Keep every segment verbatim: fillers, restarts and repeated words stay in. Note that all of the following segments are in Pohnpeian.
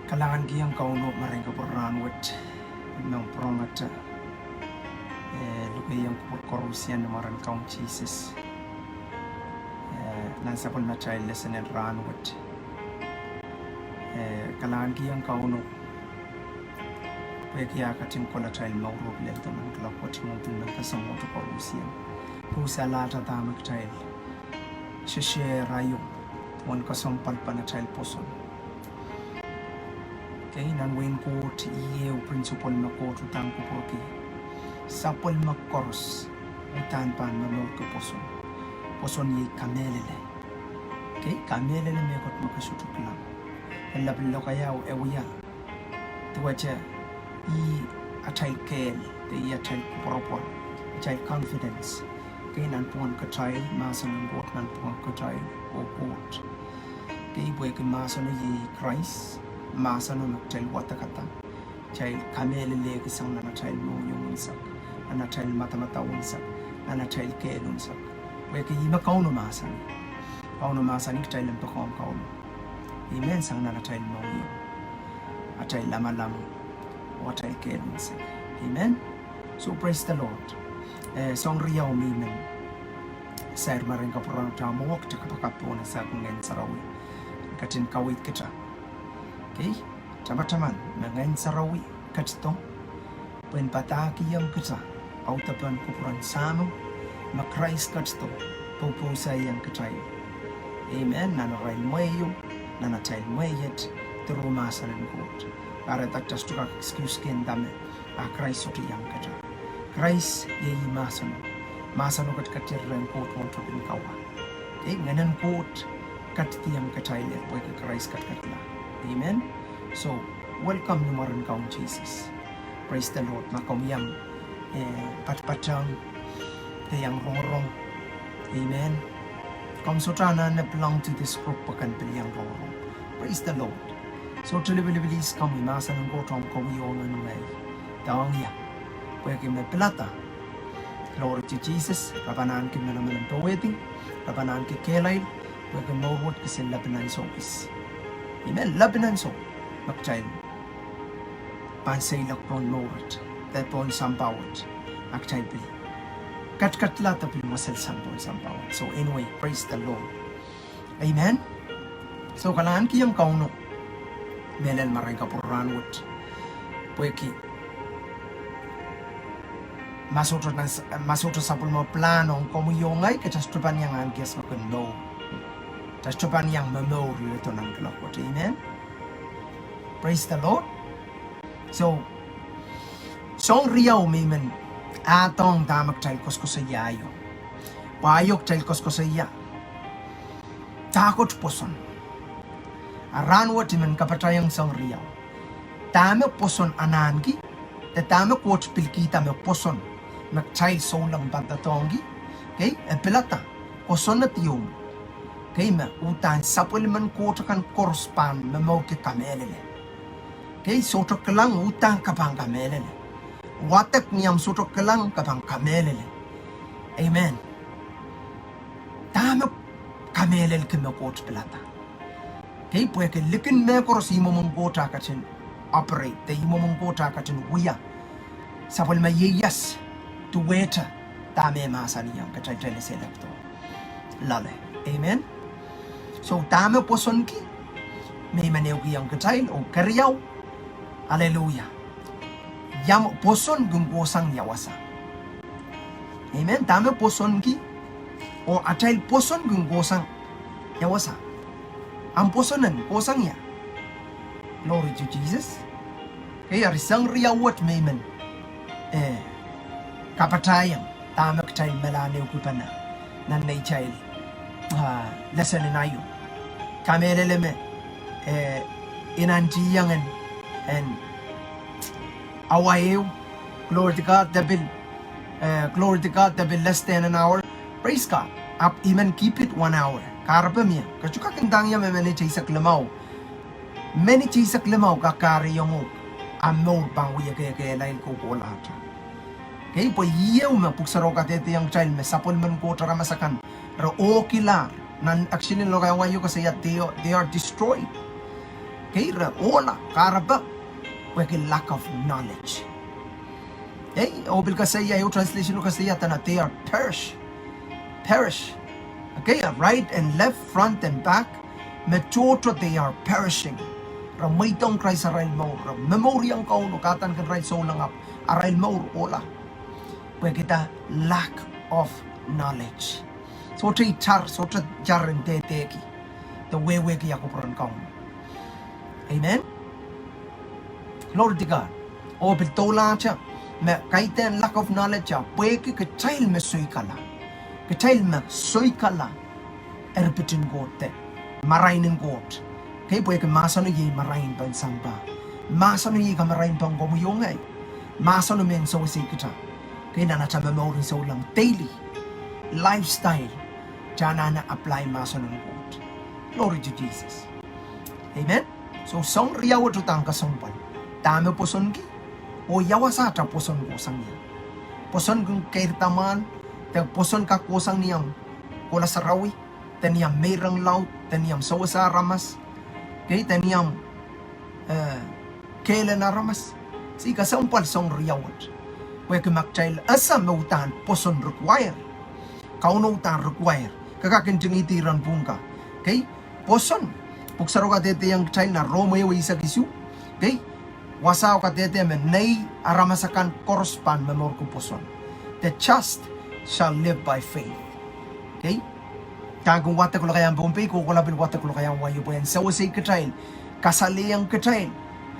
Kalahngankihong Kauno marein kapwurpwur rahnwet, me pwurehngete, eh, lukehiong kupwur koarusie ni mwaren Kaun Sises. Eh, nan sapwellimatail lesson en rahnwet. Eh, kalahngankihong Kauno pwehki eh ketin kohla atail mour oh pil nan kuloak wet, mwo pil nan kesempwal koarusie. Pwehki sahlahte dahme kitail sehse raio, wen kesempwal pahn atail pwoson. Kei, nan wehin Koht ieu principle me Koht uhdahn kupwurki. Sapwellime koaros uhdahn pahn momourki pwoson. Pwoson iei kamehlele. Kei, kamehlele mehkot me ke sohte kilang. Eri pil lokaiah e wia duwehte ih atail kehl, de ih atail koapworopwor, atail confidence. Kei, nan pwuhn kitail, mahsen en Koht nan pwuhn kitail, oh Koht. Kei, pwehki mahseno iei Krais, mahseno me kitail wadekada, kitail kamehlelehki sang nan atail mohngiong unsek, nan atail madamadau unsek, nan atail kehl unsek. Pwehki ih me Kauno mahsanih. Kauno mahsanih kitail en poakohng Kauno. Amen, sang nan atail mohngiong, atail lamalam, oh atail kehl unsek. Amen. So praise the Lord. Eh, soahng riau me I men sair marein kapwurpwur rahnwet, mwo kitail kapakap pohn esehier en Ngehn Sarawi. Ketin kaweid kitail. Kei, tamataman me Ngehn Sarawi ketido pwehn padahkihong kitail audepen kupwuren Sahmo, me Krais ketido pwupwusahiong kitail. Amen. Nan arail mwehi, nan atail mwehi et, through mahsen en Koht. Kahrehda kitail sohte kak excuse kitail dahme, ah Krais sohte iang kitail. Krais iei mahseno. Mahseno ketiket rehn Koht mwohn topin kawa. Kei, Ngehn en Koht ketidiong kitail pwehki Krais ketiketla. Amen. So, welcome ni mwaren Kaun Sises. Praise the Lord. Ma komw iang, eh, patpatehng, de iang rongorong. Amen. Komw sohte anahne belong to this group pwe ken pil iang rongorong. Praise the Lord. Sohte lipilipil ihs komwi, mahsen en Koht omw kohieng ngehi. Dahme ia? Pwehki me pilada. Glory to Jesus. Re pahn ahneki manaman en powehdi. Re pahn ahneki kehlail. Pwehki mour wet kisin lepin ansou kis. Amen. Lepin ansou me kitail pahn seiloak pohn mour wet, de pohn sampah wet. Ah kitail pil ketiketla de pil mweselsang pohn sampah wet. So anyway, praise the Lord. Amen. So kalahngankihong Kauno mehlel marein kapwurpwur rahnwet. Pwehki ma sohte nan s-, ma sohte sapwellime plan ong komwi oh ngehi, kitail sohte pahn iang ahneki esingek en mour. Kitail sohte pahn iang momour iredo nan kuloak wet. Amen. Praise the Lord. So, soahng riau me I men adohng dahme kitail koasokoasoia aio. Pwe aio kitail koasokoasoia dahkot pwoson. Ah rahnwet I men kapatahiong soahng riau. Dahme pwoson anahneki, de dahme Koht pil kihda me pwoson, me kitail souleng pahn doadoahngki. Kei, e pilada kosonned ieu. Kei, me uhdahn sapwellimen Koht akan koaros pahn momourki kamehlele. Kei, sohte kilang uhdahn ke pahn kamehlele. Wadek ni ahmw sohte kilang ke pahn kamehlele. Amen. Dahme kamehlelki me Koht pilada? Kei, pwehki likin mehkoaros ih mwomwen Koht ah ketin operate, de ih mwomwen Koht ah ketin wia. Sapwellime ieias duwehte dahme mahsanihong kitail, kitail seiloakdo loale. Amen. So dahme pwosonki, me I men ehukihong kitail oh keriau. Aleluia. Ia pwoson kin kohsang ia wasa? Amen. Dahme pwosonki, oh atail pwoson kin kohsang ia wasa? Ahmw pwoson en kohsang ia? Glory to Jesus. Kei, eri soahng riau wet me I men, eh, kapatahiong dahme kitail melahr ehukipene nan neitail, ah, lesson en aio. Kamehlele me, eh, I nantihong en, en awa ehu. Glory to God, de pil, eh, glory to God, de pil less than an hour. Praise God. Ahpw I men keep it one hour. Kahrepe mie. Ke sohte kak ndahng ie me minit eisek limau. Minit eisek limau kak kahrehiong uhk ahmw mour pahn wie kehkehlail kohkohlahte. Kei, pwe ieu me Pwuhk Sarawi kadehdehiong kitail me sapwellimen Koht aramas akan re ohkihla. Nan Aksilin lokaia wai koasoia, they are, they are destroyed. Kei, re ohla, kahrepe, pwehki lack of knowledge. Ei, oh pil koasoia, ehu translation koasoia dene they are perish. Perish. Okay, right and left, front and back. Me tohto they are perishing. Re mweidohng Krais arail mour, re momouriong Kauno, kahdaneki arail souleng ahpw arail mour ohla. Pwehki the lack of knowledge. Sohte itar, sohte itar en dehdehki de wehwehki kupwuren Kauno. Amen. Glory to God. Oh pil doulahte me kaidehn lack of knowledge a pwehki kitail me soikala. Kitail me soikala erpit en Koht de marain en Koht. Kei, pwehki mahseno iei marain pen sampah. Mahseno iei kamarain pen komwi oh ngehi. Mahseno men sewese kita. Kei, nan ata momour en souleng daily lifestyle, kita anahne apply mahsen en Koht. Glory to Jesus. Amen. So song riau wet uhdahn kesempwal. Dahme pwosonki, oh ia wasa ata pwoson kohsang ie. Pwoson kin keirda mwahl, de pwoson kak kohsang ni omw kohla sarawi, de ni omw meirong laud, de ni omw sewese aramas, kei, de ni omw, eh, kehl en aramas. Se kesempwal song riau wet. Pwehki ma kitail ese me uhdahn pwoson require, Kauno uhdahn require. Ke kak ntingihdi iren pwung ka. Kei, pwoson. Pwuk Sarawi kadehdehiong kitail nan Rom ehu eisek isuh. Kei, wasao kadehde me nei aramas akan koaros pahn momourki pwoson. The just shall live by faith. Kei, ke kin wadek lokaiahn Pohnpei, ke kohla pil wadek lokaiahn wai, pwe en sewese kitail, kasalehiong kitail.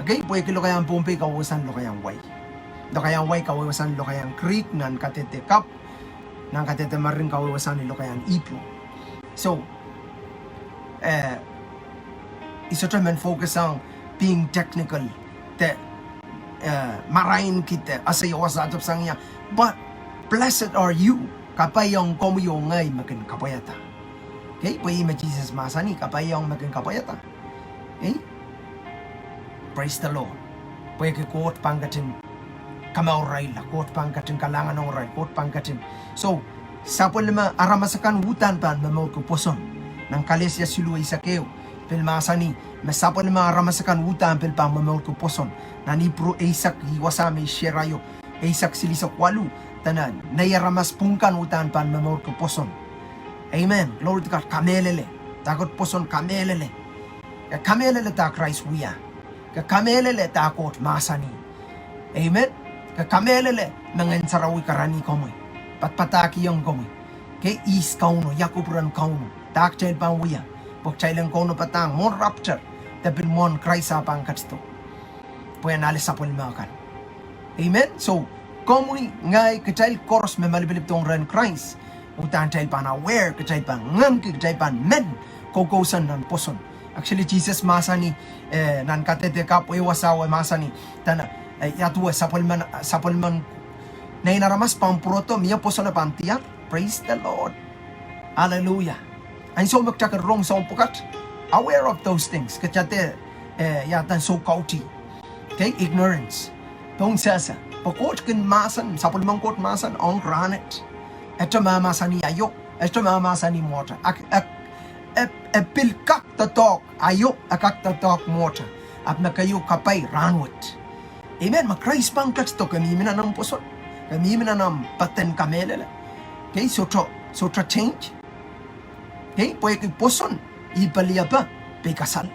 Kei, pwehki lokaiahn Pohnpei kawehwehsang lokaiahn wai. Lokaiahn wai kawehwehsang lokaiahn Greek, nan kadehde kapw, nan kadehde marain kawehwehsang lokaiahn Ipru. So, eh, I sohte men focus on being technical, de, eh, marainki de ese ia wasa tepsang ie. But blessed are you, kapaiong komwi oh ngehi me kin kapwaiada. Kei, pwe ih me Sises mahsanih, kapaiong me kin kapwaiada. Ei? Praise the Lord. Pwehki Koht pahn ketin kamour irail, Koht pahn ketin kalahngan ong irail, Koht pahn ketin. So, sapwellime aramas akan uhdahn pahn momourki pwoson. Nan Kalesia siluh eisek ehu, pil mahsanih me sapwellime aramas akan uhdahn pil pahn momourki pwoson. Nan Ipru eisek, ih wasa me I share ie, eisek silihsek waluh, dene nei aramas pwung kan uhdahn pahn momourki pwoson. Amen. Glory to God. Kamehlele. Dahkot pwoson? Kamehlele. Ke kamehlele dah Krais wia. Ke kamehlele dah Koht mahsanih. Amen. Ke kamehlele me Ngehn Sarawi karanih komwi, padapadahkihong komwi. Kei, ihs Kauno, ia kupwuren Kauno, dah kitail pahn wia. Pwe kitail en kaunopada mwohn rapture, de pil mwohn Krais eh pahn ketido. Pwe en ale sapwellime kan. Amen. So, komwi, ngehi, kitail koaros me malipilipdohng rehn Krais, uhdahn kitail pahn aware, kitail pahn ngehmki, kitail pahn men koukousoan nan pwoson. Actually, Sises mahsanih, eh, nan kadehde kapw ehu wasao e mahsanih, dene, eh, ia duwe sapwellimen, sapwellimen Nein Aramas pahn pwurodo, mie pwoson e pahn diar. Praise the Lord. Hallelujah. Ansou me kita kin rong soahng pwukat, aware of those things. Kita de, eh, ia duwen soukauti. Okay, ignorance. Pohnsehse. Pwe Koht kin mahsen, sapwellimen Koht mahsen ong rahnwet. Ete mahmahsanih aio, ete mahmahsanih mwohte. Ak, ak, e, e pil kak doadoahk aio, e kak doadoahk mwohte. Ahpw me keieu kapai rahnwet. Amen. Ma Krais pahn ketido, ke mihmi nan omw pwoson, ke mihmi nan omw peden kamehlele. Okay, sohte, sohte change. Okay, pwehki pwoson, ih peliepe, peikasal.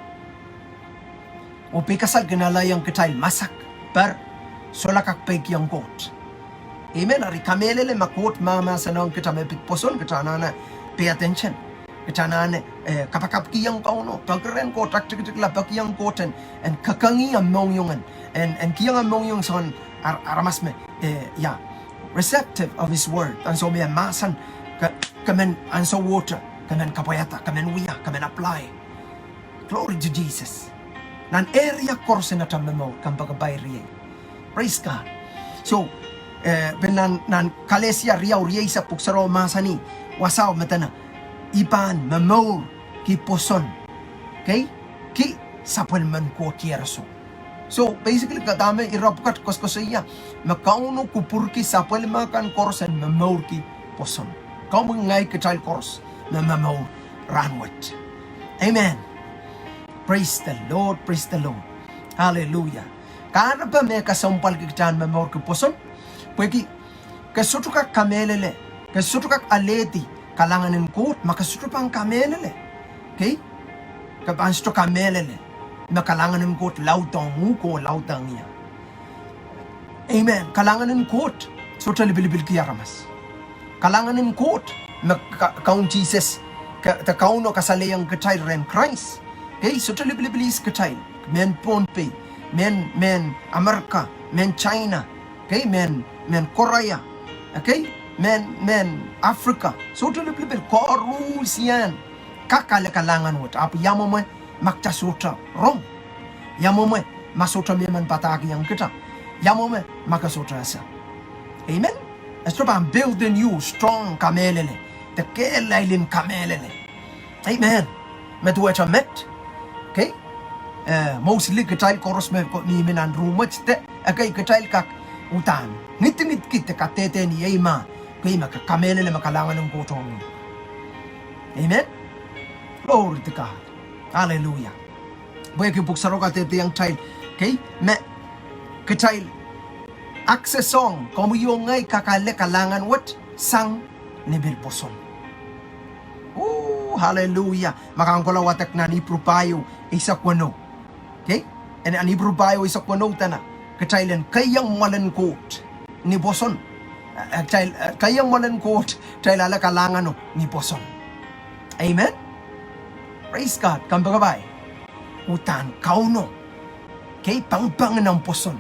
Oh peikasal kin alehiong kitail masak, per, solahr kak peikiong Koht. Amen. Eri kamehlele ma Koht mahmahsanihong kita me pid pwoson, kita anahne pay attention. Kita anahne, eh, kapakapkihong Kauno, peki rehn Koht, aktikitikla, pekihong Koht en, en kekengih omw mohngiong en, en, en kihong omw mohngiong soangen ar, aramas me, eh, ia, receptive of his word. Ansou me e mahsen, ke, ke men ansou wohte, ke men kapwaiada, ke men wia, ke men apply. Glory to Jesus. Nan area koaros en atail momour, kompoakepahi riei. Praise God. So, eh, pil nan, nan Kalesia riau rieisek pwuhk sarawio mahsanih, wasao me dene, I pahn momourki pwoson. Okay? Ki sapwellimen Koht iehroso. So, basically, ke dahme ire pwukat koasokoasoia, me Kauno kupwurki sapwellime kan koaros en momourki pwoson. Komwi, ngehi, kitail koaros me momour rahnwet. Amen. Praise the Lord, praise the Lord. Hallelujah. Kahrepe me kesempwalki kitail en momourki pwoson, pwehki ke sohte kak kamehlele, ke sohte kak alehdi kalahngan en Koht ma ke sohte pahn kamehlele. Okay? Ke pahn sohte kamehlele me kalahngan en Koht laudohng uhk oh laudohng ie. Amen. Kalahngan en Koht sohte lipilipilki aramas. Kalahngan en Koht me Ka-, Kaun Sises, ke, de Kauno kasalehiong kitail rehn Krais, okay, sohte lipilipil ihs kitail. Mehn Pohnpei, mehn, mehn Amerika, mehn China, okay, mehn, mehn Korea, okay, mehn, mehn Afrika, sohte lipilipil, koaruhsiahn kak ale kalahngan wet, ahpw ia mwomwe ma kitail sohte rong? Ia mwomwe ma sohte mehmen padahkihong kitail? Ia mwomwe ma ke sohte ese? Amen. E sohte pahn build in you strong kamehlele, de kehlail en kamehlele. Amen. Me duwehte met, okay? Eh, mostly kitail koaros me ko-, mihmi nan rumwet de, okay, kitail kak uhdahn ngidingidki de kadehde ni ei mah, okay, me ke kamehlele me kalahngan en Koht ong uhk. Amen. Glory to God. Hallelujah. Pwehki pwuhk sarawio kadehdehiong kitail, okay, me kitail access ong, komwi oh ngehi kak ale kalahngan wet sang ni pil pwoson. Oh, hallelujah. Ma ke kohla wadek nan Ipru pahieu eisek weneu. Okay? En, en Ipru pahieu eisek weneu dene kitail en keiong mwoalen Koht ni pwoson. Eh, kitail, eh, keiong mwoalen Koht, kitail ale kalahngano ni pwoson. Amen. Praise God. Kompoakepahi. Uhdahn Kauno, okay, pangpang nan pwoson.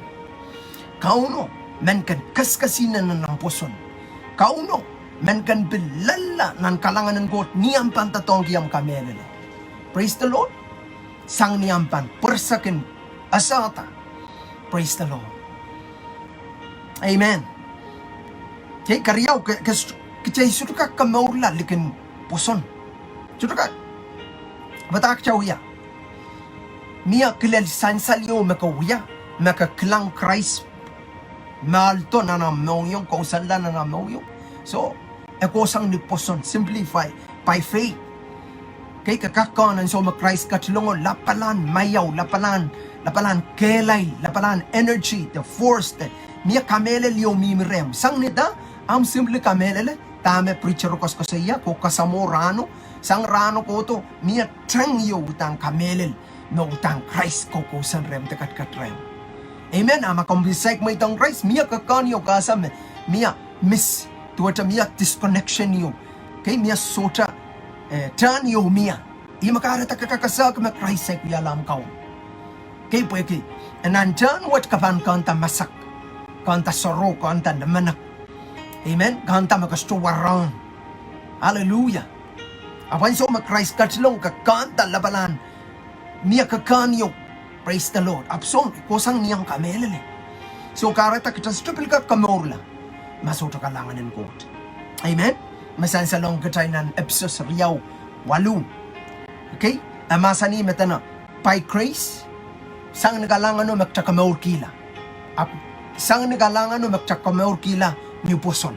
Kauno men ken kesikesihnen nan pwoson. Kauno men ken pil lella nan kalahngan en Koht ni omw pahn doadoahngki omw kamehlele. Praise the Lord. Sang ni omw pahn pwerisek en esehda. Praise the Lord. Amen. Okay, keriau, ke, ke, kitail sohte kak komourla likin pwoson. Sohte kak. Padahk kitail wia. Mie kilel sansal ieu me ke wia, me ke kilang Krais me aldo nan omw mohngiong, kousoanla nan omw mohngiong. So, e kohsang ni pwoson, simply by, by faith. Okay, ke kak kak ansou me Krais ketilongo lapalahn maiau, lapalahn, lapalahn kehlail, lapalahn energy, de force, de mie kamehlel ieu mihmi rehmw. Sang ni da, omw simply kamehlele dahme preacher koasokoasoia, oh kasamwo rahno, sang rahno kohdo, mie teng ieu uhdahn kamehlel me uhdahn Krais kokousoan rehmw de ketiket rehmw. Amen. A ma komw pil saik mweidohng Krais, mie kekehn ieu ke ese me mie miss, duwehte mie disconnection ieu. Okay, mie sohte, eh, turn ieu mie. Ih me kahrehda ke kak esehki me Krais saik wiahla omw kaun. Okay, pwehki e nan turn wet ke pahn kanda masak, kanda soroh, kanda lamanek. Amen. Kanda me ke sohte warohng. Hallelujah. Ahpw ansou me Krais ketilong, ke kanda lapalahn, mie kekehn ieu. Praise the Lord. Ahpw soh, kohsang ni omw kamehlele. So kahrehda kitail sohte pil kak komourla ma sohte kalahngan en Koht. Amen. Me sansalong kitail nan Episos riau waluh. Okay? E mahsanih me dene, by grace, sang ni kalahngano me kitail komourkihla. Ahpw sang ni kalahngano me kitail komourkihla ni pwoson.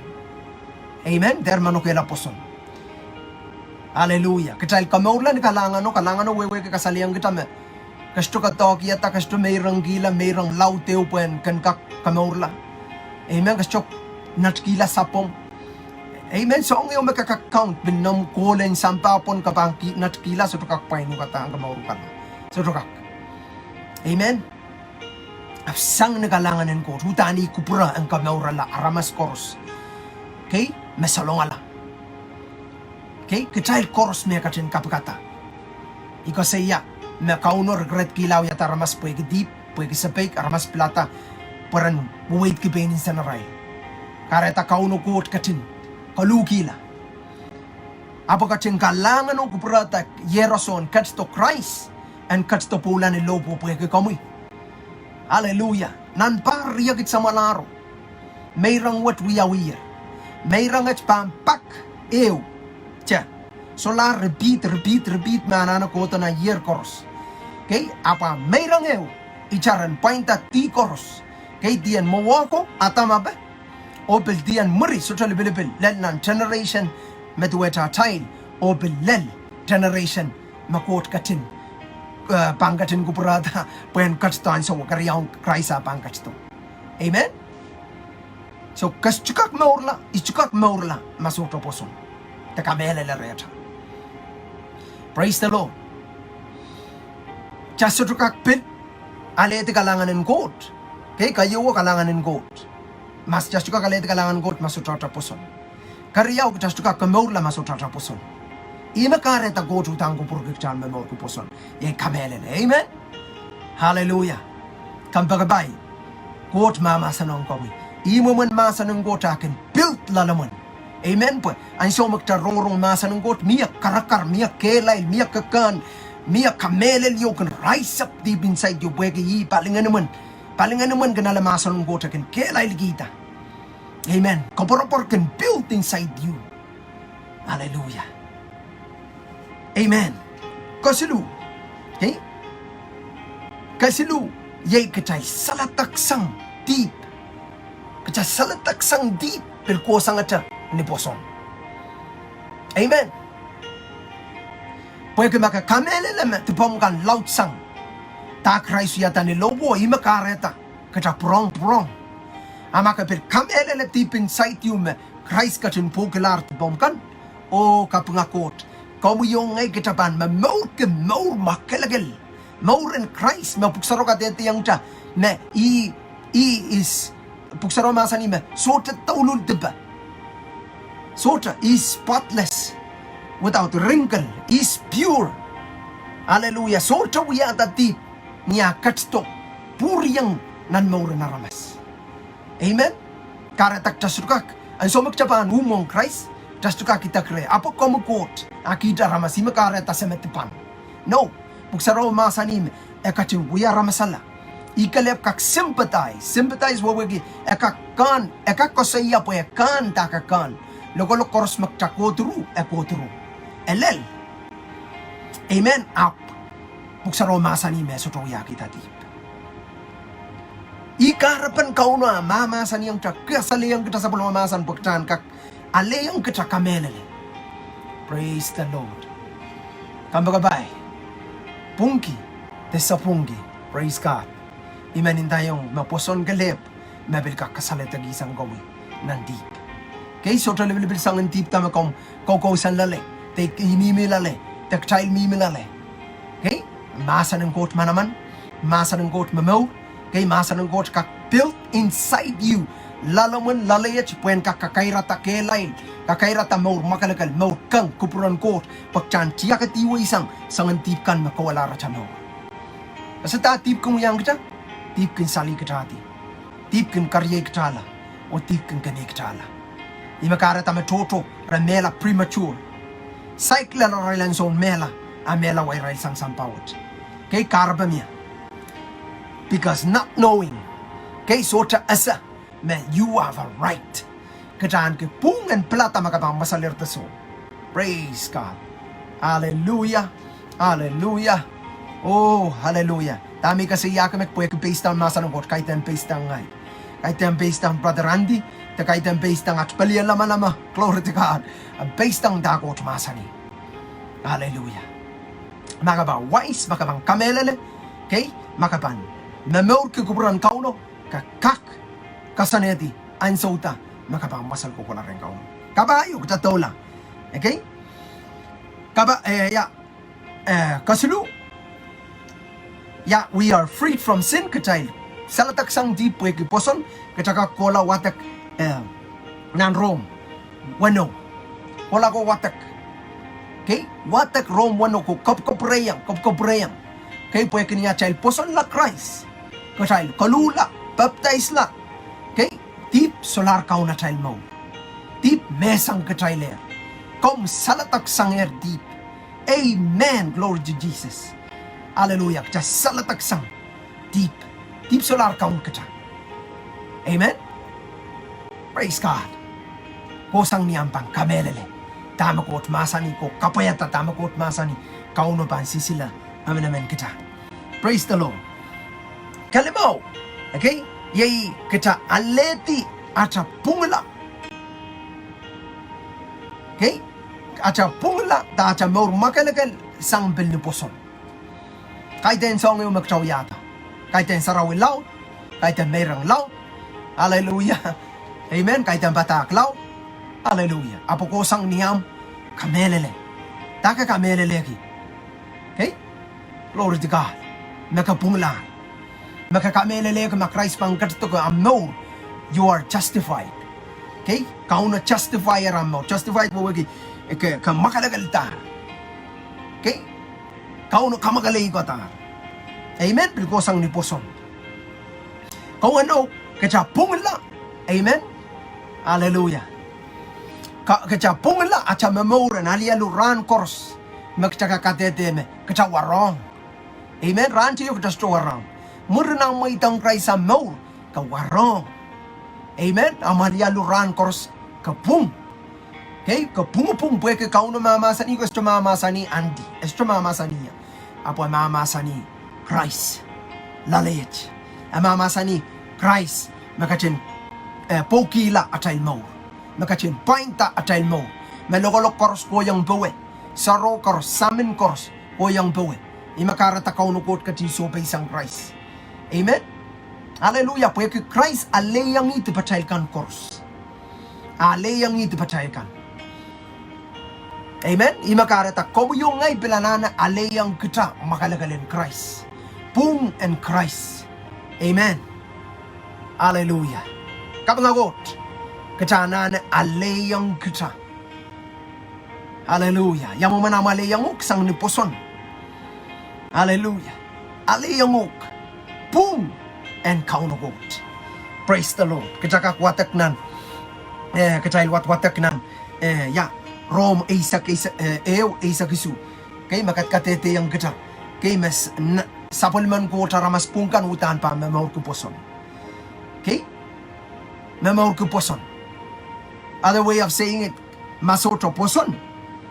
Amen. Dehr manokehla pwoson. Hallelujah. Kitail komourla ni kalahngano, kalahngano wehwehki kasalehiong kitail me ke sohte kadoahkihada, ke sohte meirongkihla, meirong laud ehu pwehn ken kak komourla. Amen. Ke sohte netikihla sapwung. Amen. Soahng ieu me ke kak count, pil noumw kohl en sampah pwon ke pahn ki-, netikihla, sohte kak pwain uhk, ke pahn komour uhk. Sohte kak. Amen. Ahpw sang ni kalahngan en Koht, uhdahn ih kupwure en komourala aramas koaros. Okay, me salongala. Okay, kitail koaros me ketin kapikada. I koasoia me Kauno rekeretkihla wiahda aramas pwehki dihp, pwehki sapeik, aramas pilada pwe ren weweidki pein nsenarail. Kahrehda Kauno Koht ketin koluhkihla. Ahpw e ketin kalahngan oh kupwurada iehroso en ketido Krais, en ketido pwoula ni lohpwuo pwehki komwi. Hallelujah. Nan pahr riekid samwalahro, meirong wet wiawiher. Meirong et pahn pak ehu. Te. Solahr repeat, repeat, repeat me anahne kohdo nan ier koaros. Okay, ahpw meirong ehu, ita ren pwainda dih koaros. Okay, dih en mwowehko, Adam ape, oh pil dih en mwuri, sohte lipilipil, lel nan generation me duwehte atail, oh pil lel generation me Koht ketin eh, pahn ketin kupwurada, pwehn ketido ansou, keriaun Krais ah pahn ketido. Amen. So, ke sohte kak mourla, I sohte kak mourla ma sohte pwoson. De kamehlele rehtail. Praise the Lord. Kitail sohte kak pil alehdi kalahngan en Koht. Kei, keieu kalahngan en Koht. Ma kitail sohte kak alehdi kalahngan en Koht ma sohte atail pwoson. Keriau, kitail sohte kak komourla ma sohte atail pwoson. Ihme kahrehda Koht uhdahn kupwurki kitail me momourki pwoson. Iei kamehlele. Amen. Hallelujah. Kompoakepahi. Koht mahmahsen ong komwi. Ih mwomwen mahsen en Koht ah kin build loalamwen. Amen. Pwe ansou me kitail rongorong mahsen en Koht, mie karakar, mie kehlail, mie kekehn, mie kamehlele ieu kin rise up deep inside ieu pwehki ih palingehnomwen. Palingehnomwen kin ale mahsen en Koht e kin kehlailkihda. Amen. Koapworopwor kin build inside you. Hallelujah. Amen. Kesiluh. Kei? Kesiluh, iei kitail saledeksang dihp. Kitail saledeksang dihp pil kohsangete ni pwoson. Amen. Pwehki ma ke kamehlele me dipomw kan laudsang dah Krais wiahda ni lohpwuo, ihme kahrehda kitail pwurong pwurong. A ma ke pil kamehlele deep inside you me Krais ketin pwoukilahr dipomw kan, oh kapinga Koht, komwi oh ngehi kitail pahn momourki mour mwakelekel. Mour en Krais me Pwuhk Sarawi kadehdehiong kitail me ih, ih is, Pwuhk Sarawi mahsanih me sohte douluhl dipe. Sohte, is spotless, without wrinkle, is pure. Hallelujah. Sohte wiahda dihp ni ah ketido pwuriong nan mour en aramas. Amen. Kahrehda kitail sohte kak, ansou me kitail pahn uhmong Krais, kitail sohte kak idek reh, ahpw komwi Koht, a kiht aramas, ihme kahrehda se me dipan. No, Pwuhk Sarawi mahsanih me e ketin wia aramasala. I kelehpw kak sympathize, sympathize wehwehki e kak kehn, e kak koasoia pwe e kehn dah ke kehn. Lokolok koaros me kitail kohthuru, e kohthuru. E lel. Amen. Ahpw Pwuhk Sarawi mahsanih me e sohte wiahkihda dihp. Ih kahrepen Kauno ah mahmahsanihong kitail, kasalehiong kitail sapwellime mahsen pwe kitail en kak alehiong kitail kamehlele. Praise the Lord. Kompoakepahi. Pwungki, de sapwungki. Praise God. I men ndaiong me pwoson kelehpw me pil kak kasaledekihsang komwi nan dihp. Kei, sohte lipilipil soangen dihp dah me komw koukousoan loale, de I mihmi loale, de kitail mihmi loale. Kei, mahsen en Koht manaman, mahsen en Koht momour. Kei, mahsen en Koht kak build inside you loalamwen, loaleiet, pwehn kak kakairada kehlail, kakairada mour mwakelekel, mour keng kupwuren Koht, pwe kitail en tiakedi wehsang soangen dihp kan me kohwalahr atail mour. Ese dah dihp kin wiahiong kitail? Dihp kin salihkitaildi. Dihp kin keriehkitailla, oh dihp kin kemehkitailla. Ihme kahrehda me tohto re mehla premature. Saikinte arail ansoun mehla, a mehla wa irail sang sampah wet. Kei, kahrepe mie. Because not knowing. Kei, sohte ese me you have a right. Kitail ahneki pwung en pilada ma ke pahn mweselir de soh. Praise God. Hallelujah. Hallelujah. Oh, hallelujah. Dahme I koasoiahki met pwehki peisdohng mahsen en Koht, kaidehn peisdohng ngehi. Kaidehn peisdohng Brother Andy, de kaidehn peisdohng at pelien lamalam. Glory to God. A peisdohng dah Koht mahsanih. Hallelujah. Ma ke pahn wise, ma ke pahn kamehlele, kei, ma ke pahn momourki kupwuren Kauno, ke kak koasoanehdi ansou dah me ke pahn mwesel kohkohla rehn Kauno. Kapai, oh kitail doula. Okay? Kapai, eh, ia, eh, kesiluh. Ia, we are freed from sin, kitail saledeksang dihp pwehki pwoson, kitail kak kohla wadek, eh, nan Rom weneu. Kohla ko wadek. Kei, wadek Rom weneu ko kapwkapwurehiong, kapwkapwurehiong. Kei, pwehki ni atail pwosonla Krais, kitail koluhla, papdaisla. Kei, dihp solahr kaun atail mour. Dihp mehsang kitailehr. Komw saledeksangehr dihp. Amen. Glory to Jesus. Hallelujah. Kitail saledeksang dihp. Dihp solahr kaun kitail. Amen. Praise God. Kohsang ni omw pahn kamehlele dahme Koht mahsanih, oh kapwaiada dahme Koht mahsanih, Kauno pahn sisila emenemen kitail. Praise the Lord. Kelimau, okay? Iei kitail alehdi atail pwungla. Okay? Atail pwungla, de atail mour mwakelekel sang pil ni pwoson. Kaidehn soahng ehu me kitail wiahda. Kaidehn sarawi laud. Kaidehn meirong laud. Aleluia. Amen. Kaidehn padahk laud. Aleluia. Ahpw e kohsang ni ahmw kamehlele. Dahke kamehlelehki? Okay? Glory to God. Me ke pwungla. Me ke kamehlelehki ma Krais pahn ketido ke ahmw mour, you are justified. Okay? Kauno justifier ahmw mour. Justified wehwehki ke, ke mwakelekeldahr. Okay? Kauno kamwakeleikadahr. Amen. Pil kohsang ni pwoson. Kauno, kitail pwungla. Amen. Aleluia. Ka, kitail pwungla atail momour en alialu rahn koaros me kitail kak kadehde me kitail warohng. Amen. Rahn teio kitail sohte warohng. Mwurin ahmw mweidohng Krais ahmw mour, ke warohng. Amen. Ahmw alialu rahn koaros ke pwung. Okay, ke pwungpwung pwehki Kauno mahmahsanih, ke sohte mahmahsanih ahdi, e sohte mahmahsanih ia. Ahpw e mahmahsanih Krais loalei et. E mahmahsanih Krais me ketin, eh, pwoukihla atail mour. Me ketin pwainda atail mour. Me lokolok koaros kohiong powe. Sarawi koaros, samin koaros kohiong powe. Ih me kahrehda Kauno Koht ketin sohpeisang Krais. Amen. Aleluia. Pwehki Krais aleiong dipatail kan koaros. Aleiong dipatail kan. Amen. Ih me kahrehda komwi oh ngehi pil anahne aleiong kitail mwakelekel en Krais. Pwung en Krais. Amen. Aleluia. Kapinga Koht. Kitail anahne aleiong kitail. Aleluia. Ia mwomwen ahmw aleiong uhk? Sang ni pwoson. Aleluia. Aleiong uhk. Pwung en Kauno Koht. Praise the Lord. Kitail kak wadek nan, eh, kitail wad, wadek nan, eh, ia, Rom eisek, eisek, eh, ehu, eisek isuh. Okay, me kadkadehdehiong kitail. Okay, me s-, n-, sapwellimen Koht aramas pwung kan uhdahn pahn momourki pwoson. Okay? Momourki pwoson. Other way of saying it, ma sohte pwoson,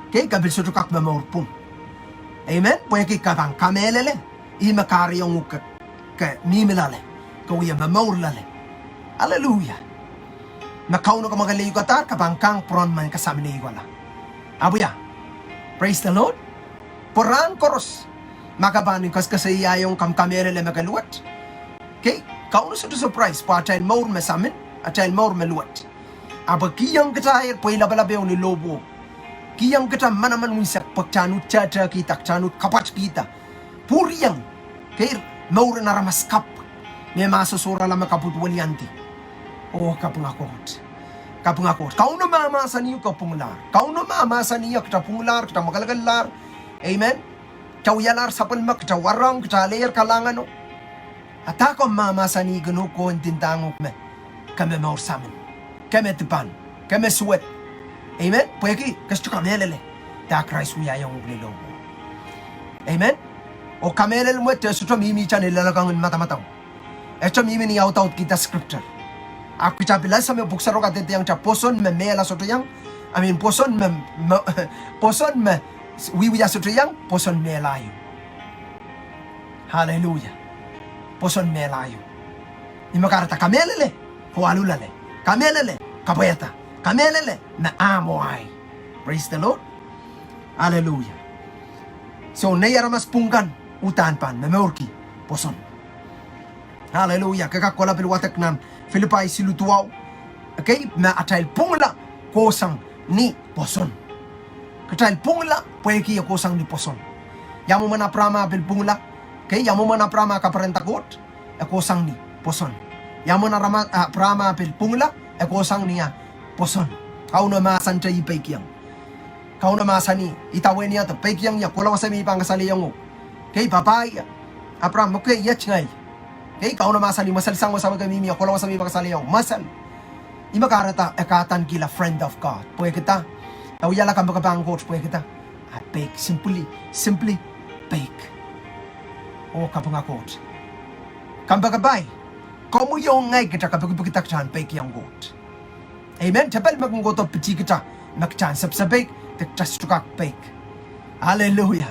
okay, ke pil sohte kak momour pwung. Amen. Pwehki ke pahn kamehlele, ih me kahrehiong uhk ke, ke mihmi loale, ke wia momour loale. Aleluia. Me Kauno kamwakeleikadahr, ke pahn kang pwurohn men ke samin ehukola. Ahpw ia. Praise the Lord. Pwe rahn koaros ma ke pahn koaskoasoiaiong, ke kamehlele me ke luwet. Okay, Kauno sohte surprise pwe atail mour me samin, atail mour me luwet. Ahpw e kihong kitail pweilapalap ehu ni lohpwuo. Kihong kitail manaman unsek pwe kitail en uhd tehtehkihda, kitail en uhd kapwatkihda. Pwuriong, okay, mour en aramas kapw. Me ma sosohrala me kapw uhd weliandi. Oh, kapinga Koht. Kapinga Koht. Kauno mahmahsanih ke pwunglahr. Kauno mahmahsanih kitail pwunglahr, kitail mwakelekellahr. Amen. Kitail wialahr sapwellime, kitail warohng, kitail aleier kalahngano. A dahkot mahmahsanihkin uhk oh ndindahng uhk me ke momour samin, ke me dipan, ke me suwed? Amen. Pwehki ke sohte kamehlele dahme Krais wiahiong uhk ni lohpwuo. Amen. Oh kamehlele mwet e sohte mihmihte ni loalokong en madamadau. E sohte mihmi ni audaudkihda scripture. Ahpw kitail pil ese me Pwuhk Sarawi kadehdehiong kitail pwoson me mehla sohte iang, I mean, pwoson me, me, pwoson me wiewia sohte iang, pwoson mehla ieu. Aleluia. Pwoson mehla ieu. Ih me kahrehda kamehlele, kowalu loale. Kamehlele, kapwaiada. Kamehlele, me ahmw oh ahi. Praise the Lord. Aleluia. So, nei aramas pwung kan uhdahn pahn momourki pwoson. Aleluia. Ke kak kohla pil wadek nan Filipai siluh duwau. Okay, me atail pwungla kohsang ni pwoson. Kitail pwungla pwehki e kohsang ni pwoson. Ia mwomwen Apraam ah pil pwungla? Okay, ia mwomwen Apraam ah kaperenda Koht? E kohsang ni pwoson. Ia mwomwen Apraam ah pil pwungla? E kohsang ni ah, pwoson. Kauno mahsante ih peikiong. Kauno mahsanih, idawehn ia de peikiong ia, kohla wasa me I pahn kasalehiong uhk. Okay, papah ia. Apraam, okay, iet ngehi. Okay, Kauno mahsanih, mweselsang wasa me ke mihmi ia, kohla wasa me I pahn kasalehiong, mwesel. Ih me kahrehda e kahdankihla friend of God. Pwehkida? E wiahla kompoakepahn Koht pwehkida? A peik, simply, simply peik. Oh, kapinga Koht. Kompoakepahi, komwi oh ngehi kitail kapikipikda kitail en peikiong Koht. Amen. Tepel me kin kohdo pitihkitail me kitail en sepesepeik de kitail sohte kak peik. Aleluia.